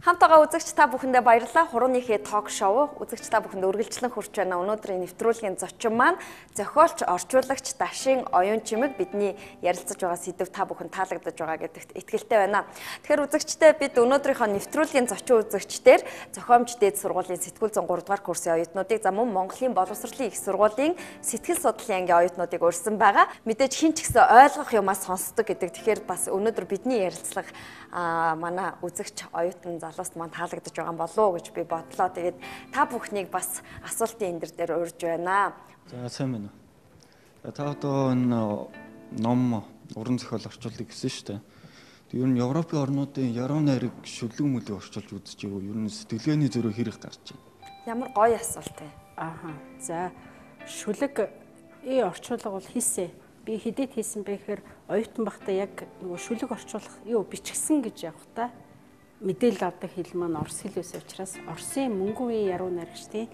B: Хамтайгаа үзэгч та бүхэндээ баярлалаа. Хурууныхээ ток шоу үзэгч та бүхэнд үргэлжлэн хүрч байна. Өнөөдрийн нэвтрүүлгийн зочин маань зохиолч, орчуулагч Дашин Оюун Чимэг бидний ярилцаж байгаа сэдэв та бүхэн таалагдаж байгаа гэдэгт итгэлтэй байна. Тэгэхээр үзэгчдээ бид өнөөдрийнхөө нэвтрүүлгийн зочин үзэгчдээр зохиомж дээд сургуулийн сэтгүүл зүйн 3 дугаар курсын оюутнуудыг за мөн Монголын боловсролын их сургуулийн сэтгэл судлалын ангийн оюутнуудыг урьсан байгаа. Мэдээж хэн ч гэсэн ойлгох юмаа сонсдог гэдэг. Тэгэхээр бас өнөөдөр бидний ярилцлага манай үзэгч оюутан залууст маань таалагдаж байгаа юм болов уу гэж би бодлоо. Тэгээд та бүхнийг бас асуултын энэ дээр урьж байна.
D: За сайн байна уу. Та одоо энэ ном уран зохиол орчуулдаг гэсэн шүү дээ. Ер нь Европын орнуудын яруу найраг шүлэг мүлэг орчуулж үзэж юу? Ер нь сэтгэлгээний зөрүү хэрэг гарч байна.
B: Ямар гоё асуулт вэ?
C: Ааха. За шүлэг орчуулга бол хийсэ. Би хэдэд хийсэн бэ гэхээр оюутан байхдаа яг нөгөө шүлэг орчуулах юу бичгсэн гэж явах та мэдээлэл авдаг хэл маань орос хэл байсан учраас Оросын мөнгөн үеийн яруу найрагчдын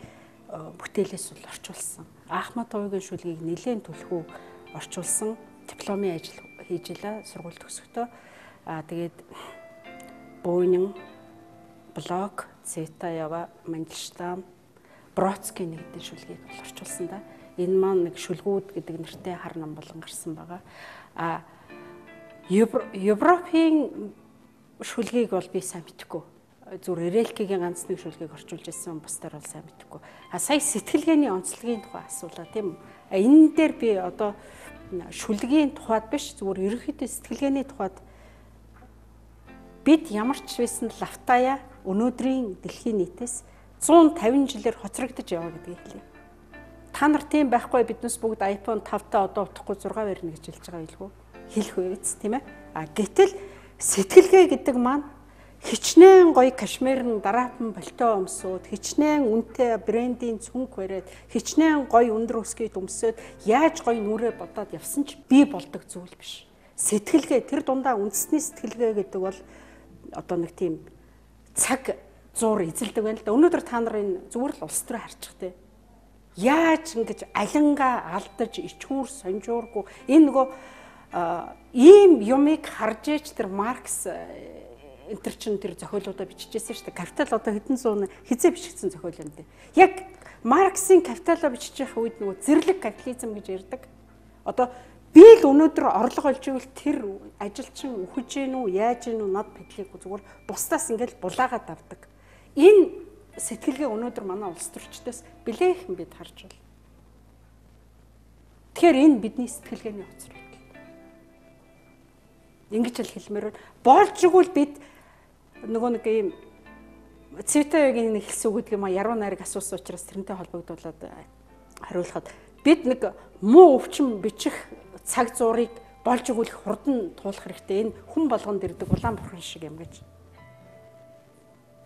C: бүтээлээс бол орчуулсан. Ахматовын шүлгийг нэлээд түлхүү орчуулсан, дипломын ажил хийж илаа сургууль төгсөхдөө. Аа тэгээд Бунин, Блок, Цветаева, Мандельштам, Бродский нэг хэдэн шүлгийг бол орчуулсан да. Энэ маань нэг шүлгүүд гэдэг нэртэй хар нам болон гарсан байгаа. А Европын шүлгийг бол би сайн мэдэхгүй. Зүгээр Релкигийн ганц нэг шүлгийг орчуулж ирсэн бусдаар бол сайн мэдэхгүй. А сая сэтгэлгээний онцлогийн тухай асуулаа тийм үү? Энэ дээр би одоо шүлгийн тухайд биш зүгээр ерөнхийдөө сэтгэлгээний тухайд бид ямар ч байсан лавтаяа өнөөдрийн дэлхийн нийтээс 150 жилээр хоцрогдож яваа гэдгийг хэлье. Та нар тийм байхгүй биднес бүгд iPhone 5-таа одоо утахгүй 6 барина гэж хэлж байгаа байлгүй. Хэлэх үз тийм ээ. А гэтэл сэтгэлгээ гэдэг маань хичнээн гоё кашмир нь дараатан болтоо өмсөөд, хичнээн үнэтэй брендийн цүнх бариад, хичнээн гоё өндөр өсгийд өмсөөд яаж гоё нүрээ бодоод явсан ч бий болдог зүйл биш. Сэтгэлгээ тэр дундаа үндэсний сэтгэлгээ гэдэг бол одоо нэг тийм цаг зуур эзэлдэг байна л да. Өнөөдөр та нар энэ зүгээр л улс төрөө харчих те. Яаж ингэж алингаа алдаж ичхүүр сонжуургүй энэ нөгөө ийм юмыг харж ээж тэр Маркс энэ чин тэр зохиолуудаа бичижсэн шүү дээ. Капитал одоо хэдэн зуун хизээ бичигдсэн зохиол юм дээ. Яг Марксийн капиталаа бичиж явах үед нөгөө зэрлэг капитализм гэж ярьдаг. Одоо би л өнөөдөр орлого олж ивэл тэр ажилчин үхэж гин үү, яаж гин үү над мэдлээгүй зүгээр бусдаас ингээл булаагаад авдаг. Энэ сэтгэлгээ өнөөдөр манай улс төрчдөөс билээхэн бид харж байна. Тэгэхээр энэ бидний сэтгэлгээний хоцрол. Ингэж л хэлмээр байна. Болж игэл бид нөгөө нэг ийм Цветаевгийн нэг хэлсэн үг гэдэг юм а яруу найраг асуусан учраас тэрнтэй холбогдуулаад хариулахад бид нэг муу өвчин бичих цаг зуурыг болж игэл хурдан туулах хэрэгтэй. Энэ хүн болгонд ирдэг улаан бурхан шиг юм гэж.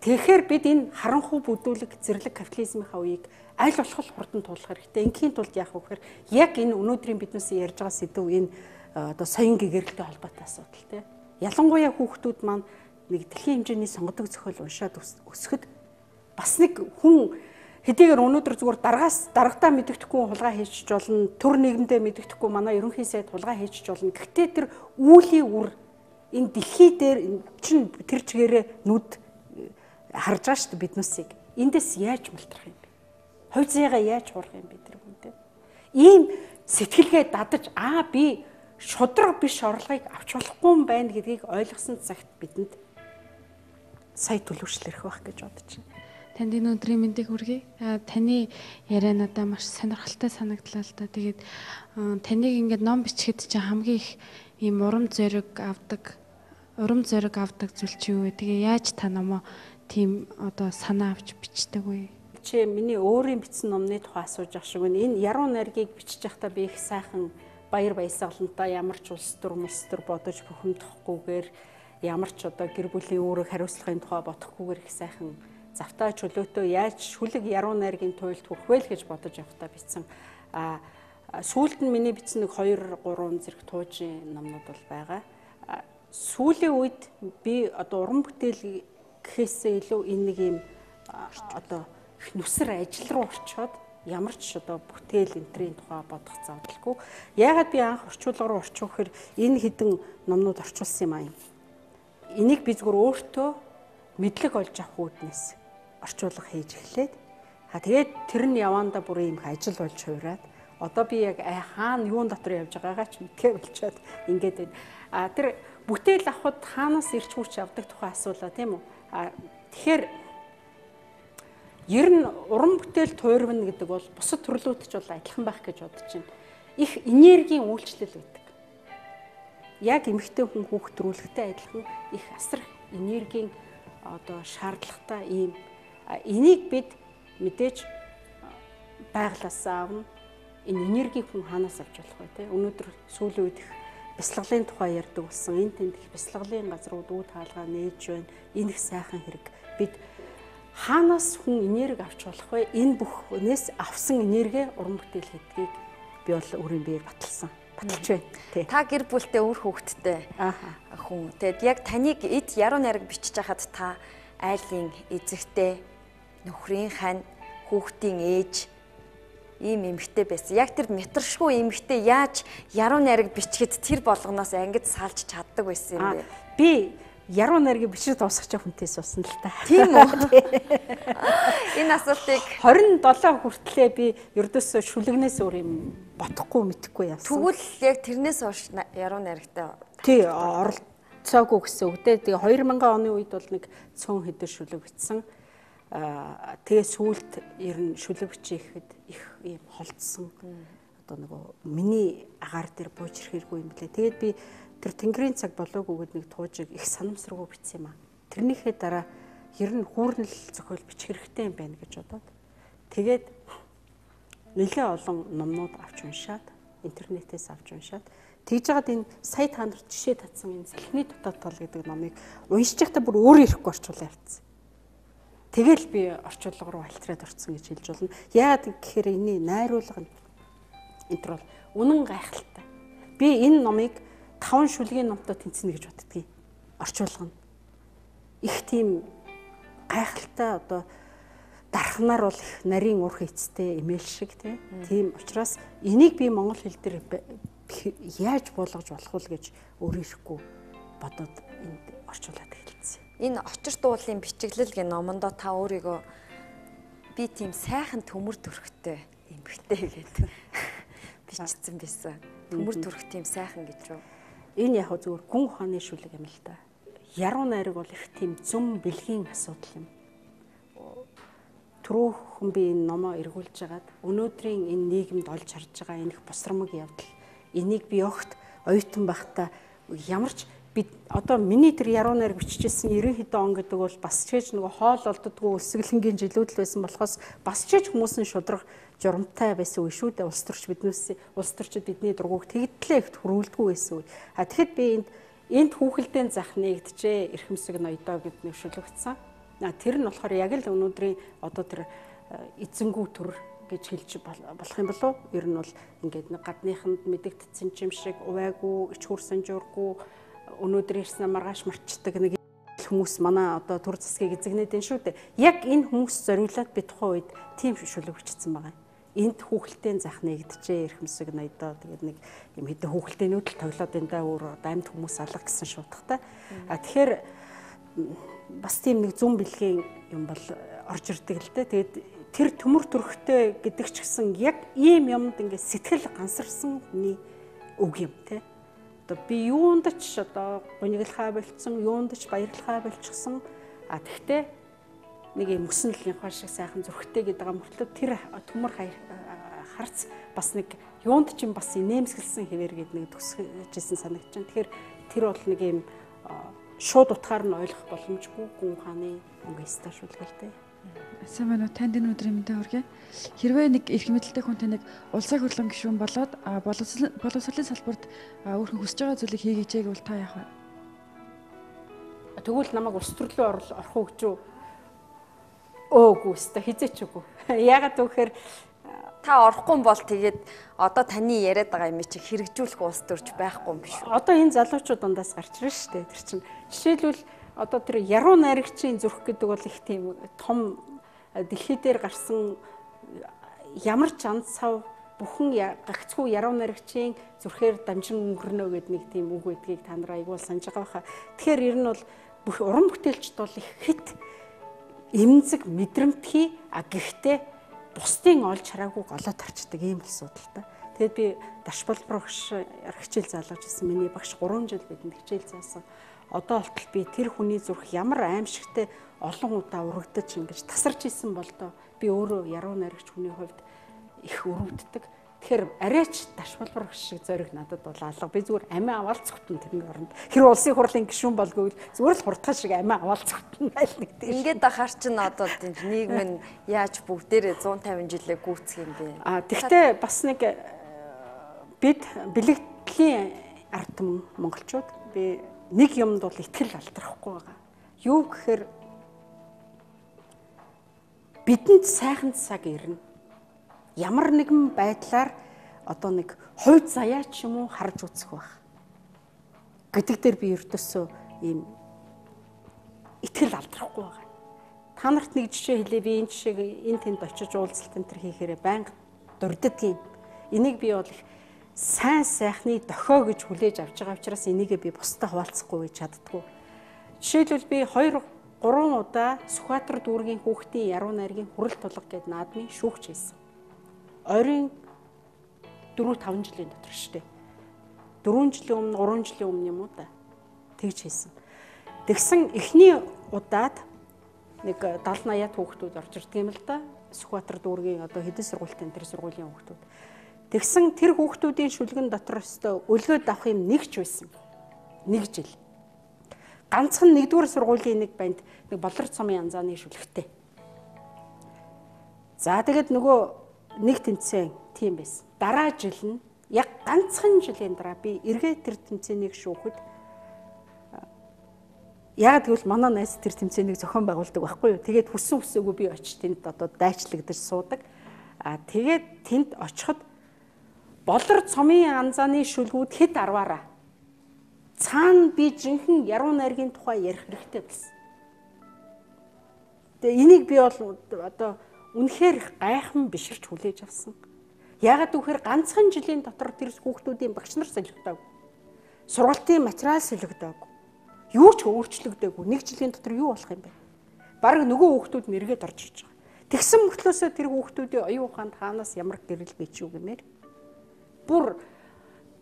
C: Тэгэхээр бид энэ харанхуй бүдүүлэг зэрлэг капитализмынхаа үеийг аль болох хурдан туулах хэрэгтэй. Ингийн тулд яах вэ гэхээр яг энэ өнөөдрийн биднээс ярьж байгаа сэдв энэ одоо соён гэгэрэлтэй холбоотой асуудал тий. Ялангуяа хүүхдүүд маань нэг дэлхийн хэмжээний сонгодог зохиол уншаад өсөхөд бас нэг хүн хэдийгээр өнөөдөр зүгээр даргаас даргадаа мэдэгдэхгүй хулгай хийчих болно, төр нийгэмдээ мэдэгдэхгүй манай ерөнхий сайд хулгай хийчих болно. Гэхдээ тэр үүлийн үр энэ дэлхий дээр чин тэр чигээрээ нүд харж байгаа шүү дээ биднээсийг. Эндээс яаж мултрах юм бэ? Хувь зээгээ яаж хуурах юм бэ тэр хүнтэй? Ийм сэтгэлгээ дадаж аа би шудраг биш орлогыг авч болохгүй юм байна гэдгийг ойлгосон цагт бидэнд сая төлөвшлөрөх байх гэж бодож байна.
E: Танд энэ өдрийн мэндийг хүргэе. Таны яриа надад маш сонирхолтой санагдлаа л да. Тэгээд таныг ингээд ном бичихэд чинь хамгийн их ийм урам зориг авдаг зүйл чи юу вэ? Тэгээ яаж та номоо тийм одоо санаа авч бичдэг вэ?
C: Чи миний өөрийн бичсэн номны тухай асууж ах шиг байна. Энэ яруу найргийг бичиж байхдаа би их сайхан баяр баясгалантай ямар ч улс төр мулс төр бодож бухимдахгүйгээр ямар ч одоо гэр бүлийн үүрэг хариуцлагын тухай бодохгүйгээр их сайхан завтаа чөлөөтэй яаж шүлэг яруу найргийн туйлд хүрэх вэ л гэж бодож явхдаа бичсэн. А сүүлд нь миний бичсэн нэг 2 3 зэрэг туужийн номнууд бол байгаа. Сүүлийн үед би одоо уран бүтээл гэхээсээ илүү энэ нэг юм одоо нүсэр ажил руу орчоод ямар ч одоо бүтээл энтрийн тухай бодох завдалгүй. Яагаад би анх орчуулга руу орчих вэхээр энэ хэдэн номнууд орчуулсан юм аа. Энийг би зүгээр өөртөө мэдлэг олж авах үүднээс орчуулга хийж эхлээд тэгээд тэр нь явандаа бүр ийм их ажил болж хувираад одоо би яг хаана юун дотор явж байгаагаа ч мэдгээ болчоод ингээд байна. Тэр бүтээл авахд хаанаас ирч хүч авдаг тухай асуулаа тийм үү? Тэгэхээр ер нь уран бүтээл туйрвна гэдэг бол бусад төрлүүд ч бол адилхан байх гэж бодож байна. Их энергийн үйлчлэл байдаг. Яг эмэгтэй хүн хүүхд төрүүлэхтэй адилхан их асар энергийн одоо шаардлагатай ийм энийг бид мэдээж байгалаасаа авна. Энэ энергийг хүн хаанаас авч болох вэ те? Өнөөдөр сүүлийн үед их бясалгалын тухай ярьдаг болсон. Энэ тэнд их бясалгалын газрууд үд хаалгаа нээж байна. Энэ их сайхан хэрэг. Бид хаанаас хүн энерги авч болох вэ? Энэ бүхнээс авсан энерги уран бүтээл гэдгийг би бол өөрийн биеэр баталсан. Баталж байна. Тэ.
B: Та гэр бүлтэй үр хүүхэдтэй хүн. Тэгэд яг таныг эд яруу найраг бичиж хахад та айлын эзэгтэй, нөхрийн хань, хүүхдийн ээж ийм эмэгтэй байсан. Яг тэр метршгүй эмэгтэй яаж яруу найраг бичихэд тэр болгоноос ангид салж чаддаг байсан юм бэ?
C: Би яруу найргийг бичиж дуусгах хүнтэй суусан л та.
B: Тийм үү? Энэ асуултыг
C: 27 хүртлээ би ердөөсөө шүлэгнээс өөр юм бодохгүй мэдэхгүй явсан.
B: Тэгвэл яг тэрнээс хойш яруу найрагтай
C: тий оролцоогүй гэсэн үг дээ. Тэгээ 2000 оны үед бол нэг цөөн хэдэн шүлэг бичсэн. Тэгээ сүүлд ер нь шүлэг бичихэхэд их ийм холдсон. Одоо нөгөө миний агаар дээр бууж ирэхэргүй юм блэ. Тэгээд би тэр Тэнгэрийн цаг болоогүй гэд нэг туужиг их санамсаргүй бичсэн юм аа. Тэрнийхээ дараа ер нь хүүрнэл зохиол бичих хэрэгтэй юм байна гэж бодоод тэгээд нэлээ олон номнууд авч уншаад, интернетээс авч уншаад тэгж жагаад энэ сая та нарт жишээ татсан энэ Салхины дотоод тал гэдэг номыг уншиж байхдаа бүр өөрөө ирэхгүй орчуулаа явцсан. Тэгэл би орчуулга руу альтраад орсон гэж хэлж болно. Яагаад гэхээр энэний найруулга нь энэ төр бол үнэн гайхалтай. Би энэ номыг 5 шүлгийн номтой тэнцэнэ гэж боддгийг. Орчуулга нь их тийм гайхалтай одоо дархнаар бол их нарийн урх эцтэй эмээл шиг тийм учраас энийг би монгол хэл дээр яаж буулгаж болох вэ гэж өөр ирэхгүй бодоод энд орчуулад эхэлсэн.
B: Энэ очир дуулын бичиглэл гэх номондоо та өөрийгөө би тийм сайхан төмөр төрхтэй эмэгтэй гэдэг бичсэн байсан. Төмөр төрх тийм сайхан гэж юу?
C: Энэ яг зөвхөн гүн ухааны шүлэг юм л да. Яруу найраг бол их тийм зүм бэлгийн асуудал юм. Түрүүхэн би энэ номоо эргүүлж хагаад өнөөдрийн энэ нийгэмд олж харж байгаа энэ их босромог явдал энийг би огт оюутан байхдаа ямар ч бид одоо миний тэр яруу найраг бичижсэн 90 хэдэн он гэдэг бол бас ч гэж нөгөө хоол олддоггүй өлсгөлэнгийн жилүүд л байсан болохоос бас ч гэж хүмүүс нь шудраг журамтай байсан үе шүү дээ. Улс төрч биднээс улс төрчид бидний дургуг тэгдлээ ихт хөрвүүлдэггүй байсан үе. А тэгэхэд би энд хүүхэлдэйн зах нэгджээ эрхэмсэг ноёдоо гэд нэг шүлэгдсэн. Тэр нь болохоор яг л өнөөдрийн одоо тэр эзэнгүү төр гэж хэлж болох юм болов уу? Ер нь бол ингээд нэг гадныханд мэдэгдсэн юм шиг увайгүй, ич хурсан жуургүй өнөөдөр ирсэн маргааш марчдаг нэг хүмүүс манай одоо төр засгийг эзэгнээд байна шүү дээ. Яг энэ хүмүүс зориулаад би тухайн үед тийм шүлэг бичсэн байгаа юм. Энд хүүхэлдэйн зах нэгджээ эрхэмсэг ноёдоо тэгээд нэг юм хэдэн хүүхэлдэйнүүд л тоглоод энэ да өөр одоо амьд хүмүүс алга гэсэн шуутгатай. А тэгэхээр бас тийм нэг зүм бэлгийн юм бол орж ирдэг л дээ. Тэгээд тэр төмөр төрхтэй гэдэг ч гэсэн яг ийм юмд ингээд сэтгэл гансарсан хүний үг юм те. Одоо би юунд ч одоо гуниглахаа болцсон, юунд ч баярлахаа болчихсон. А тэгтээ нэг юм өсөн линхой шиг сайхан зүрхтэй гэдэг байгаа мөртлөө тэр төмөр харц бас нэг юунд ч юм бас инээмсэглсэн хэвээр гээд нэг төсөжсэн санагдаж байна. Тэгэхээр тэр бол нэг юм шууд утгаар нь ойлгох боломжгүй гүн ухааны өнгө шүлгэлтэй.
E: Сайн байна уу? Танд энэ өдрийн мэндийг хүргэе. Хэрвээ нэг эрх мэдэлтэй хүн таныг улсын хурлын гишүүн болоод боловсролын салбарт өөрхөн хүсэж байгаа зүйлийг хийгээч гэвэл та яах вэ?
C: Тэгвэл намайг улс төрлөө орох уу гэж үү? Өөгүй өстой хизээч үгүй. Яагаад гэвэл
B: та орохгүй бол тэгээд одоо таны яриад байгаа юм чи хэрэгжүүлэх улс төрч байхгүй юм биш үү?
C: Одоо энэ залуучууд дундаас гарч ирнэ шүү дээ. Тэр чинь жишээлбэл одоо тэр яруу найрагчийн зүрх гэдэг бол их тийм том дэлхий дээр гарсан ямар ч ан цав бүхэн гагцхүү яруу найрагчийн зүрхээр дамжин өнгөрнө гэдэг нэг тийм үг байдгийг та нар айгуул санаж байгаа баха. Тэгэхээр ер нь бол Бүх уран бүтээлчд бол их хит эмзэг мэдрэмтгий, а гэхдээ бусдын олж хараагүй голоо тарчдаг ийм асуудал та. Тэгээд би Дашбалбар багш хичээл заалгаж ирсэн. Миний багш 3 жил бидэнд хичээл заасан. Одоо болтол би тэр хүний зүрх ямар аимшигтэй олон удаа урагдаж ингэж тасарч исэн болдоо би өөрөө яруу найрагч хүний хувьд их өрөвддөг. Тэгэхээр арайч Дашбалбар багш шиг зориг надад бол алга. Би зүгээр амиа аваал цогтон тэрний оронд. Хэрвээ улсын хурлын гишүүн болгүй зүгээр л хурдхан шиг амиа аваал цогтон айл нэг тийм.
B: Ингээд ахаар чинь одоо нийгэм нь яаж бүгдээрээ 150 жилээ гүйцэх юм бэ?
C: А тэгтээ бас нэг бид бэлэгдлийн ард түмэн монголчууд би нэг юмд бол итгэл алдрахгүй байгаа. Юу гэхээр бидэнд сайхан цаг ирнэ. Ямар нэгэн байдлаар одоо нэг хувь заяа ч юм уу харж үзэх байх гэдэг дээр би ердөөсөө ийм итгэл алдрахгүй байгаа. Та нарт нэг жишээ хэлье. Би энэ жишээг энэ тэнд очиж уулзалт энэ төр хийхээрээ байнга дурддаг юм. Энийг би бол их сайн сайхны дохио гэж хүлээж авч байгаа учраас энийгээ би бусдад хуваалцахгүй гэж чаддгүй. Жишээлбэл би 2 3 удаа Сүхбаатар дүүргийн хүүхдийн яруу найргийн хүрэл тулга гээд наадмын шүүгч хийсэн. Ойрын 4-5 жилийн дотор шүү дээ. 4 жилийн өмнө, 3 жилийн өмнө юм уу да. Тэгж хийсэн. Тэгсэн эхний удаад нэг 70 80-аад хүүхдүүд орж ирдэг юм л да. Сүхбаатар дүүргийн одоо хэдэн сургуультай тэр сургуулийн хүүхдүүд. Тэгсэн тэр хүүхдүүдийн шүлгэн дотор өстө өлгөөд авах юм нэг ч байсан. Нэг жил. Ганцхан нэгдүгээр сургуулийн нэг банд нэг болор цомын янзааны шүлгтэй. За тэгээд нөгөө нэг тэмцээн тийм байсан. Дараа жил нь яг ганцхан жилийн дараа би эргээд тэр тэмцээнийг шүүхэд яг тэгвэл манай найз тэр тэмцээнийг зохион байгуулдаг байхгүй юу. Тэгээд хүссэн хүсээгүй би очиж тэнд одоо дайчлагдаж суудаг. А тэгээд тэнд очиход болор цомын анзааны шүлгүүд хэд арваараа цаана би жинхэнэ яруу найргийн тухай ярих хэрэгтэй болсон. Тэгээ энийг би бол одоо үнэхээр гайхан биширч хүлээж авсан. Яагаад гэвэл ганцхан жилийн дотор тэр хүүхдүүдийн багш нар солигдоогүй. Сургалтын материал солигдоогүй. Юу ч өөрчлөгдөөгүй. Нэг жилийн дотор юу болох юм бэ? Бараг нөгөө хүүхдүүд нэргээд орж ирж байгаа. Тэгсэн мөртлөөсөө тэр хүүхдүүдийн оюун ухаанд хаанаас ямар гэрэл бий ч юу гэмээр. Бүр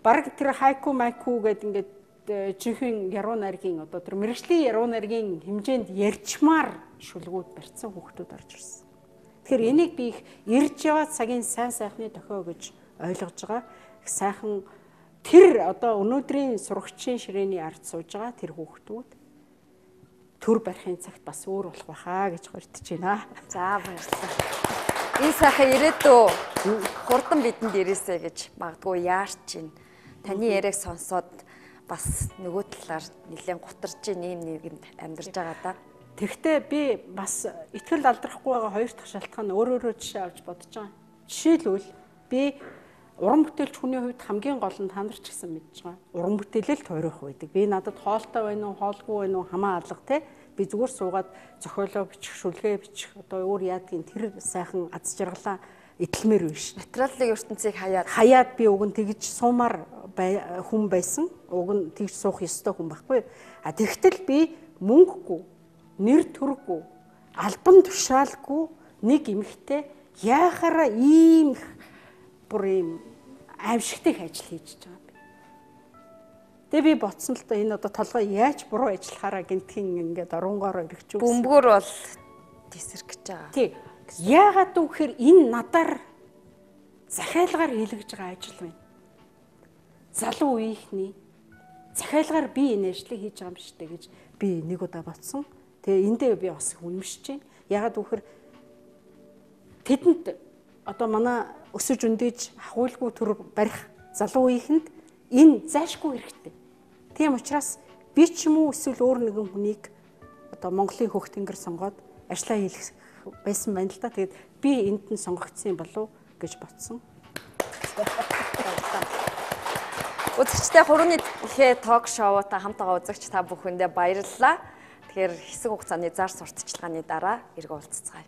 C: бараг тэр хайку майку гэдэг ингээд жинхэнэ яруу найргийн одоо тэр мэргэжлийн яруу найргийн хэмжээнд ярьчмаар шүлгүүд барьсан хүүхдүүд орж ирсэн. Тэгэхээр энийг би их ирж яваа цагийн сайн сайхны дохио гэж ойлгож байгаа. Их сайхан тэр одоо өнөөдрийн сурагчийн ширээний ард сууж байгаа тэр хүүхдүүд төр барихын цагт бас өөр болох байхаа гэж горьдож байна.
B: За баярлалаа. Энэ сайхан ирээдүй хурдан бидэнд ирээсэ гэж магадгүй яарч байна. Таны яриаг сонсоод бас нөгөө талаар нэлээд гутарч ийм нийгэмд амьдарч байгаа да.
C: Тэгвэл би бас итгэл алдрахгүй байгаа хоёр дахь шалтгаан өөрөөрөө жишээ авч бодож байгаа. Жишээлбэл би уран бүтээлч хүний хувьд хамгийн гол нь та нар ч гэсэн мэдж байгаа. Уран бүтээлэл тойрох байдаг. Би надад хоолтой байна уу, хоолгүй байна уу хамаа алга те. Би зүгээр суугаад зохиолоо бичих, шүлгээ бичих, одоо өөр яадгийн тэр сайхан аз жаргалаа этлэмээр биш.
B: Материалын ертөнцийг
C: хаяад би уг нь тэгж суумаар хүн байсан. Уг нь тэгж суух ёстой хүн байхгүй. А тэгтэл би мөнгөгүй, нэр төргүй, албан тушаалгүй нэг эмэгтэй яахаараа ийм бүр ийм аимшигтэй ажил хийж байгаа юм бэ. Тэгээ би ботсон л да энэ одоо толгой яаж буруу ажиллахаараа гинтхэн ингээд оронгоороо эргэж өгсөн.
B: Бөмбөгөр бол тесрэх гэж байгаа.
C: Тий. Яагаад гэвэл энэ надаар захиалгаар хийлгэж байгаа ажил байна. Залуу үеийнхний захиалгаар би энэ ажлыг хийж байгаа юм шүү дээ гэж би нэг удаа ботсон. Тэгээ эндээ би бас үнэмшиж байна. Яагаад гэвэл тэдэнд одоо манай өсөж өндөөж ахуулгүй төр барих залуу үеийнхэнд энэ зайшгүй хэрэгтэй. Тийм учраас би ч юм уу эсвэл өөр нэгэн хүнийг одоо Монголын хөх тэнгэр сонгоод ажлаа хийх байсан байна л да. Тэгээд би энд нь сонгогдсон болов гэж бодсон.
B: Үзэгчдээ хурууны ихээ ток шоутай хамт байгаа үзэгч та бүхэндээ баярлалаа. Тэгэхээр хэсэг хугацааны зар сурталчилгааны дараа эргэн уулзцгаая.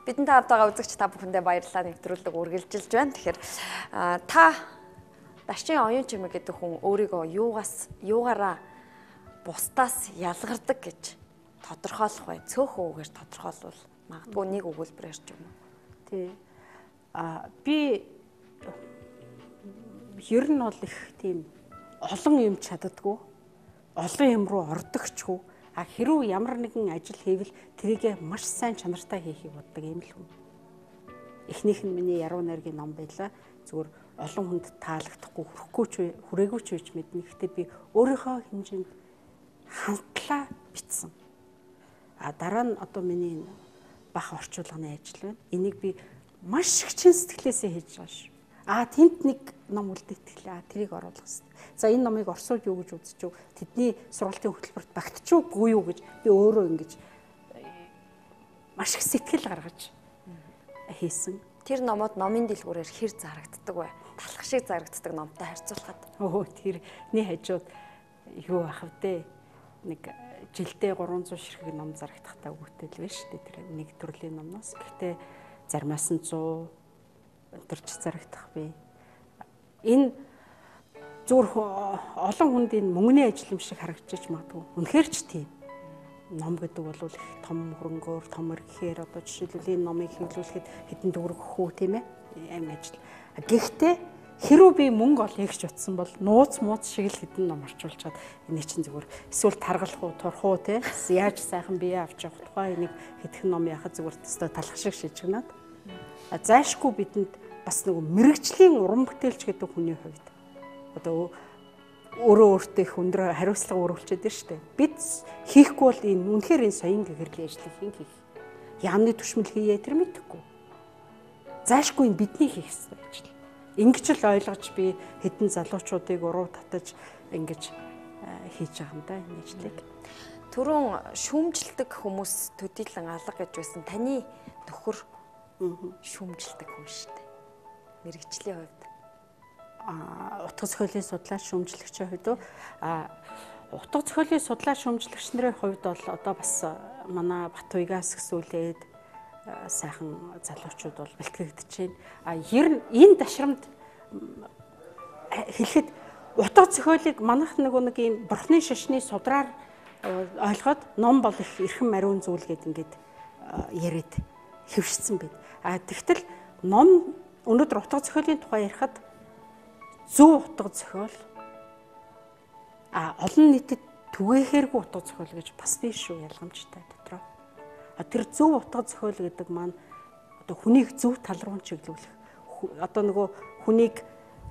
B: Бидэнтэй хамт байгаа үзэгч та бүхэндээ баярлалаа, нэвтрүүлэг үргэлжилж байна. Тэгэхээр та Дашчин оюун чимэг гэдэг хүн өөрийгөө юугаараа бусдаас ялгардаг гэж тодорхойлох вэ? Цөөхөн үгээр тодорхойлвол магадгүй нэг өгүүлбэрээр ч юм уу.
C: Тий. Би ер нь бол их тийм олон юм чаддаггүй. Олон юм руу ордогчгүй. А хэрүү ямар нэгэн ажил хийвэл тэрийгэ маш сайн чанартай хийхийг боддог юм л хүн. Эхнийх нь миний яруу найргийн ном байлаа. Зүгээр олон хүнд таалагдахгүй, хүрхгүй ч хүрээгүй ч гэж мэднэ. Гэхдээ би өөрийнхөө хэмжээнд хандлаа бичсэн. А дараа нь одоо миний энэ бах орчуулганы ажил байна. Энийг би маш их чин сэтгэлээсээ хийж байгаа шүү. А тэнд нэг ном үлдээтгэл. Тэрийг оруулах хэрэгтэй. За энэ номыг орсууд юу гэж үзэж юу? Тэдний сургалтын хөтөлбөрт багтчихгүй юу гэж би өөрөө ингэж маш их сэтгэл гаргаж хийсэн.
B: Тэр номууд номын дэлгүүрээр хэр зарагддаг вэ? Талах шиг зарагддаг номтой харьцуулахад.
C: Тэрний хажууд юу ах вэ? Нэг жилдээ 300 ширхэг ном зарагдахтаа үгүйтэй л байна шүү дээ. Тэр нэг төрлийн номноос. Гэхдээ заримаас нь 100 өдөрч зарагдах би. Энэ зүгээр олон хүнд энэ мөнгөний ажил юм шиг харагдчих магадгүй. Үнэхээр ч тийм. Ном гэдэг бол их том хөрөнгөөр, том эргээр одоо жишээлбэл энэ номыг хэвлүүлэхэд хэдэн төгрөг өгөх үү, тийм ээ? Аим ажил. Гэхдээ хэрүү би мөнгө олъё гэж утсан бол нууц мууц шиг л хэдэн ном орчуулчаад энийг чинь зүгээр эсвэл таргалах уу, турах уу, тийм яаж сайхан бие авч явах тухай энийг хэдхэн ном яхад зүгээр өстой талах шиг шижигнаад. Зайшгүй бидэнд бас нөгөө мэрэгжлийн уран бүтээлч гэдэг хүний хувьд одоо өөрөө өөртөө их өндөр хариуцлага өрүүлчихэд байна шүү дээ. Бид хийхгүй бол энэ үнэхээр энэ соён гэгэрлийн ажлыг хэн хийх? Яамны түшмэл хийе тэр мэдэхгүй. Зайшгүй энэ бидний хийх ёстой ажил. Ингэж л ойлгож би хэдэн залуучуудыг уруу татаж ингэж хийж байгаа юм да энэ ажлыг.
B: Түрүүн шүүмжилдэг хүмүүс төдийлөн алга гэж байсан. Таны нөхөр шүүмжилдэг хүн шүү дээ. Мэргэжлийн хувьд.
C: Утга зохиолын судлаач шүүмжлэгчийн хувьд утга зохиолын судлаач шүүмжлэгч нарын хувьд бол одоо бас манай Батуйгаас гэсүүлээд сайхан залуучууд бол бэлтгэгдэж байна. А ер нь энэ дашрамд хэлэхэд утга зохиолыг манайх нөгөө нэг юм бурхны шашны судраар ойлгоод ном бол их эрхэм ариун зүйл гээд ингээд яриад хэвшсэн байна. А тэгтэл ном өнөөдөр утга зохиолын тухай ярихад зөв утга зохиол олон нийтэд түгээхээргүй утга зохиол гэж бас биш шүү, ялгамжтай дотроо. Тэр зөв утга зохиол гэдэг маань одоо хүнийг зөв тал руу чиглүүлэх. Одоо нөгөө хүнийг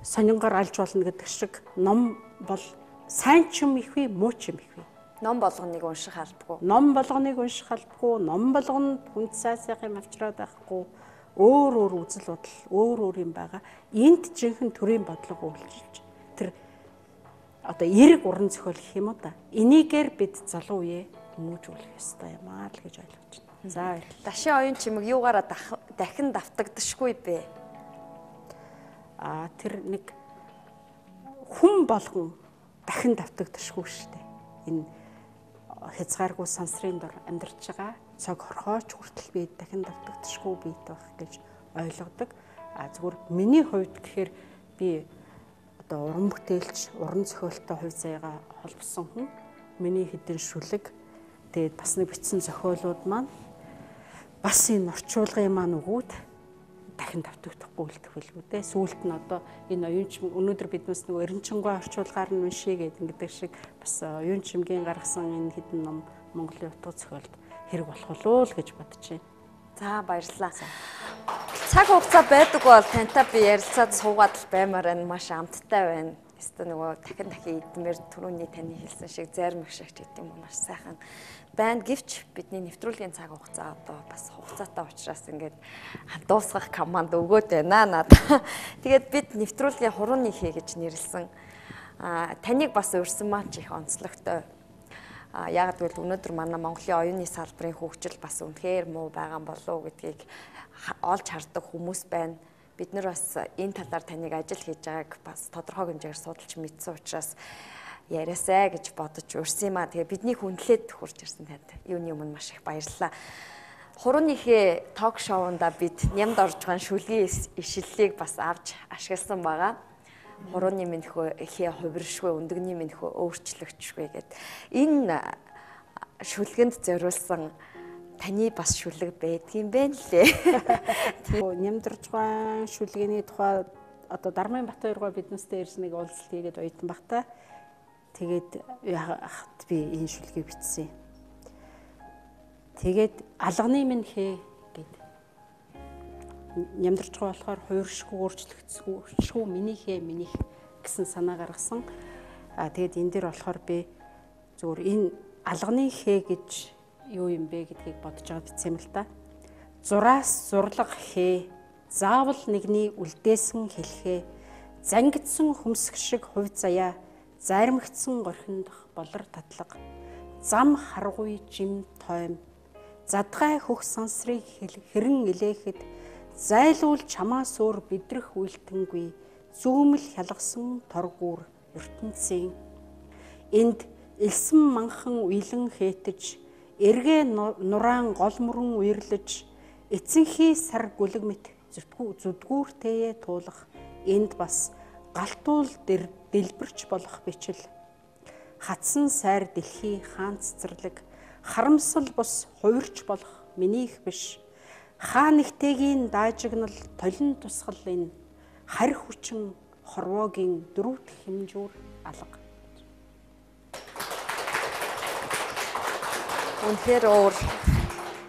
C: сонингоор алж болно гэдэг шиг ном бол сайн ч юм их вэ, муу ч юм их вэ.
B: Ном болгоныг унших албагүй.
C: Ном болгоныг унших албагүй, ном болгонд хүнд сайн сайхан юм авчраад байхгүй. Өөр өөр үзэл бодол, өөр өөр юм байгаа. Энд жинхэнэ төрийн бодлого үйлчилж тэр одоо эерэг уран зохиол гэх юм уу да. Энийгээр бид залуу үеэ хүмүүжүүлэх ёстой юм аа л гэж ойлгож байна. За баярлалаа.
B: Дашин оюун чимэг юугаараа дахин давтагдашгүй бэ?
C: Тэр нэг хүн болгон дахин давтагдашгүй шүү дээ. Энэ хязгааргүй сансрын дор амьдарч байгаа цог хорхооч хүртэл би дахин давтагдашгүй биет байх гэж ойлгодог. А зүгээр миний хувьд гэхээр би одоо уран бүтээлч, уран зохиолтой хувь заяагаа холбосон хүн. Миний хэдэн шүлэг, тэгээд бас нэг бичсэн зохиолууд маань бас энэ орчуулгын маань өгөөд дахин давтагдахгүй үлдэх байлгүй дээ. Сүүлд нь одоо энэ оюун чимэг өнөөдөр биднээс нөгөө Эренчингуй орчуулгаар нь уншия гэдэг шиг бас оюун чимгийн гаргасан энэ хэдэн ном Монголын утга зохиолд хэрэг болох болов л гэж бодож байна.
B: За баярлалаа. Цаг хугацаа байдаг бол тантай би ярилцаад суугаад л баймаар байна. Маш амттай байна. Өстө нөгөө дахин дахин идмээр түрүүний таны хэлсэн шиг зарим их шиг ч гэдэг юм уу маш сайхан байна. Гэвч бидний нэвтрүүлгийн цаг хугацаа одоо бас хугацаатай учраас ингээд дуусгах команд өгөөд байна надад. Тэгээд бид нэвтрүүлгийн хурууны хээ гэж нэрлсэн. Таныг бас урьсан маань ч их онцлогтой. Яг гэвэл өнөөдөр манай Монголын оюуны салбарын хөгжил бас үнэхээр муу байгаа болов уу гэдгийг олж хардаг хүмүүс байна. Бид нар бас энэ талаар таныг ажил хийж байгааг бас тодорхой хэмжээгээр судалж мэдсэн учраас яриасай гэж бодож урьсан юм а. Тэгээ бидний хүндлээд хурж ирсэн танд юуны өмнө маш их баярлалаа. Хурууныхээ ток шоунда бид нямд орж байгаа шүлгийн ишиллийг бас авч ашигласан байгаа. Хурууны минь хээ хувиршгүй, өндөгний минь хөө өөрчлөгдөшгүй гэд. Энэ шүлгэнд зориулсан таны бас шүлэг байдгийн байх лээ.
C: Нямд орж байгаа шүлгэний тухай одоо Дармын Батбаяргаа биднээстэй ирж нэг уулзалт хийгээд оюутан багтаа. Тэгээд яхад би энэ шүлгийг бичсэн. Тэгээд алганы минь хээ гэд. Нямдарч байгаа болохоор хувиршгүй, өөрчлөгдсгүй миний хээ минийх гэсэн санаа гаргасан. Тэгээд энэ дэр болохоор би зүгээр энэ алганы хээ гэж юу юм бэ гэдгийг бодож байгаа бичсэн юм л та. Зураас зурлага хээ, заавал нэгний үлдээсэн хэлхээ, зангидсан хөмсг шиг хувь заяа, заримгдсан горхиндох болор татлага, зам харгуй жим тойм, задгай хөх сансрыг хэрэн илээхэд зайлуул чамаас өөр бидрэх үйлтэнгүй, зүүмэл хялгасан торгуур ертөнцийн энд элсэн манхан уйлан хэтэж, эргээ нураан гол мөрөн уярлаж, эцэнхий сар гүлэг мэт зүдгүүртэйе туулах, энд бас галтуул дэлбэрч болох бичил, хатсан сайр дэлхий хаан цэцэрлэг, харамсал бус хувирч болох минийх биш, хаа нэгтэйгийн даажигнал толин тусгал энэ харь хүчин хорвоогийн дөрөвт хэмжүүр алга.
B: Үнэхээр өөр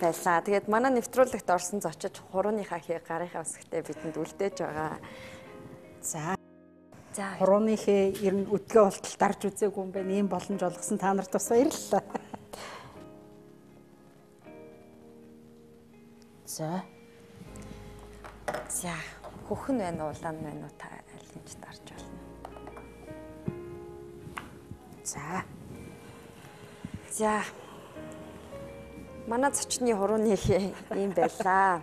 B: байлаа. Тэгээд манай нэвтрүүлэгт орсон зочиж хурууныхаа хээ гарынхаа үсгтээ бидэнд үлдээж байгаа.
C: За. За. Хурууны хээ ер нь өдгөө болтол дарж үзээгүй юм байна. Ийм боломж олгосон та нарт бас баярлалаа. За.
B: За. Хөхөн байна уу, улаан байна уу та аль нь ч дарж болно.
C: За.
B: За. Манай зочны хурууны хээ ийм байлаа.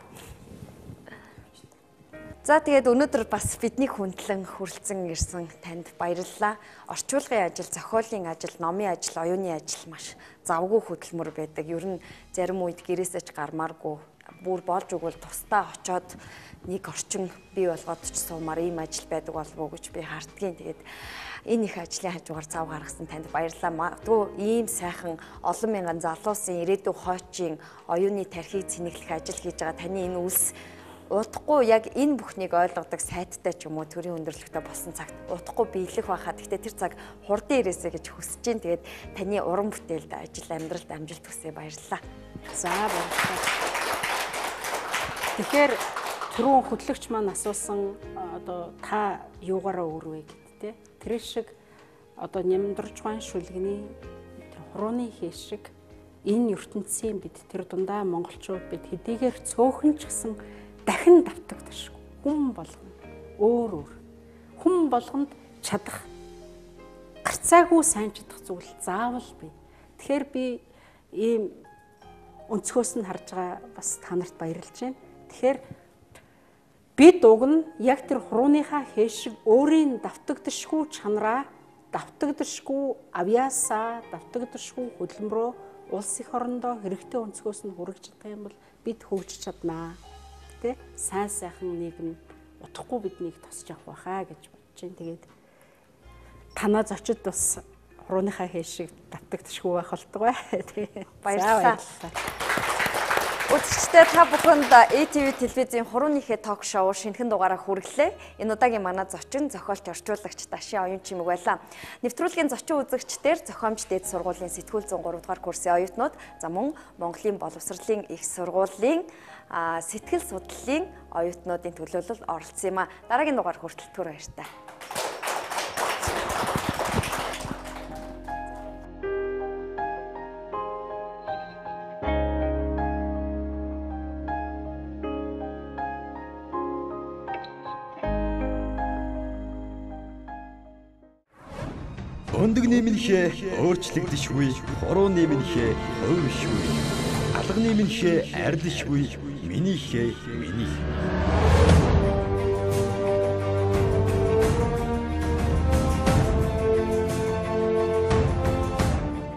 B: За тэгээд өнөөдөр бас бидний хүндлэн хүрэлцэн ирсэн танд баярлалаа. Орчуулгын ажил, зохиолын ажил, номын ажил, оюуны ажил маш завгүй хөдөлмөр байдаг. Ер нь зарим үед гэрээсээ ч гармааргүй, бүр болж өгвөл тусдаа очоод нэг орчин бий болгоод ч суумаар ийм ажил байдаг болов уу гэж би хардгийн. Тэгээд энэ их ажлын хажуугаар зав гаргасан танд баярлалаа. Магадгүй ийм сайхан олон мянган залуусын ирээдүйн хойчийн оюуны тархийг цэнэглэх ажил хийж байгаа таны энэ үйлс удахгүй яг энэ бүхнийг ойлгодог сайттай ч юм уу төрийн өндөрлөгтэй болсон цагт удахгүй биелэх байхаа. Гэхдээ тэр цаг хурдан ирээсэй гэж хүсэж байна. Тэгээд таны уран бүтээлд ажил амьдралд амжилт хүсье. Баярлалаа.
C: За баярлалаа. Тэгэхээр түрүүн хөтлөгч маань асуусан одоо та юугаараа өөр вэ гэд тэ. Тэр шиг одоо нямдарч ган шүлгэний тэр хурууны хээ шиг энэ ертөнцийн бид тэр дундаа монголчууд бид хэдийгээр цөөхөн ч гэсэн дахин давтагдашгүй. Хүн болгон өөр өөр. Хүн болгонд чадах гарцаагүй сайн чадах зүйл заавал бий. Тэгэхээр би ийм өнцгөөс нь харж байгаа бас та нарт баярлж байна. Тэгэхээр бид уг нь яг тэр хурууныхаа хээ шиг өөрийн давтагдашгүй чанараа, давтагдашгүй авьяасаа, давтагдашгүй хөдөлмөрөө улс их орондоо хэрэгтэй өнцгөөс нь хүргэж чадах юм бол бид хөгжиж чаднаа. Тэ? Сайн сайхан нийгэм утахгүй биднийг тосч явах байхаа гэж бодож байна. Тэгээд танаа зочид бас хурууныхаа хээ шиг давтагдашгүй байх болтугай.
B: Баярлалаа. Үзэгчдээ та бүхэнд ATV телевизийн хурууныхээ ток шоу шинэхэн дугаараа хүргэлээ. Энэ удаагийн манай зочин зохиолч орчуулагч Дашин Оюун Чимэг байлаа. Нэвтрүүлгийн зочин үзэгчдээр зохиомж дээд сургуулийн сэтгүүл зүйн 3 дугаар курсын оюутнууд, за мөн Монголын боловсролын их сургуулийн сэтгэл судлалын оюутнуудын төлөөлөл оролцсон юм а. Дараагийн дугаар хүртэл түр баяртай.
A: Өндөг нэмэнхээ өөрчлөгдөшгүй, хуруу нэмэнхээ хувиршгүй, алга нэмэнхээ арилшгүй, минийхээ минийх.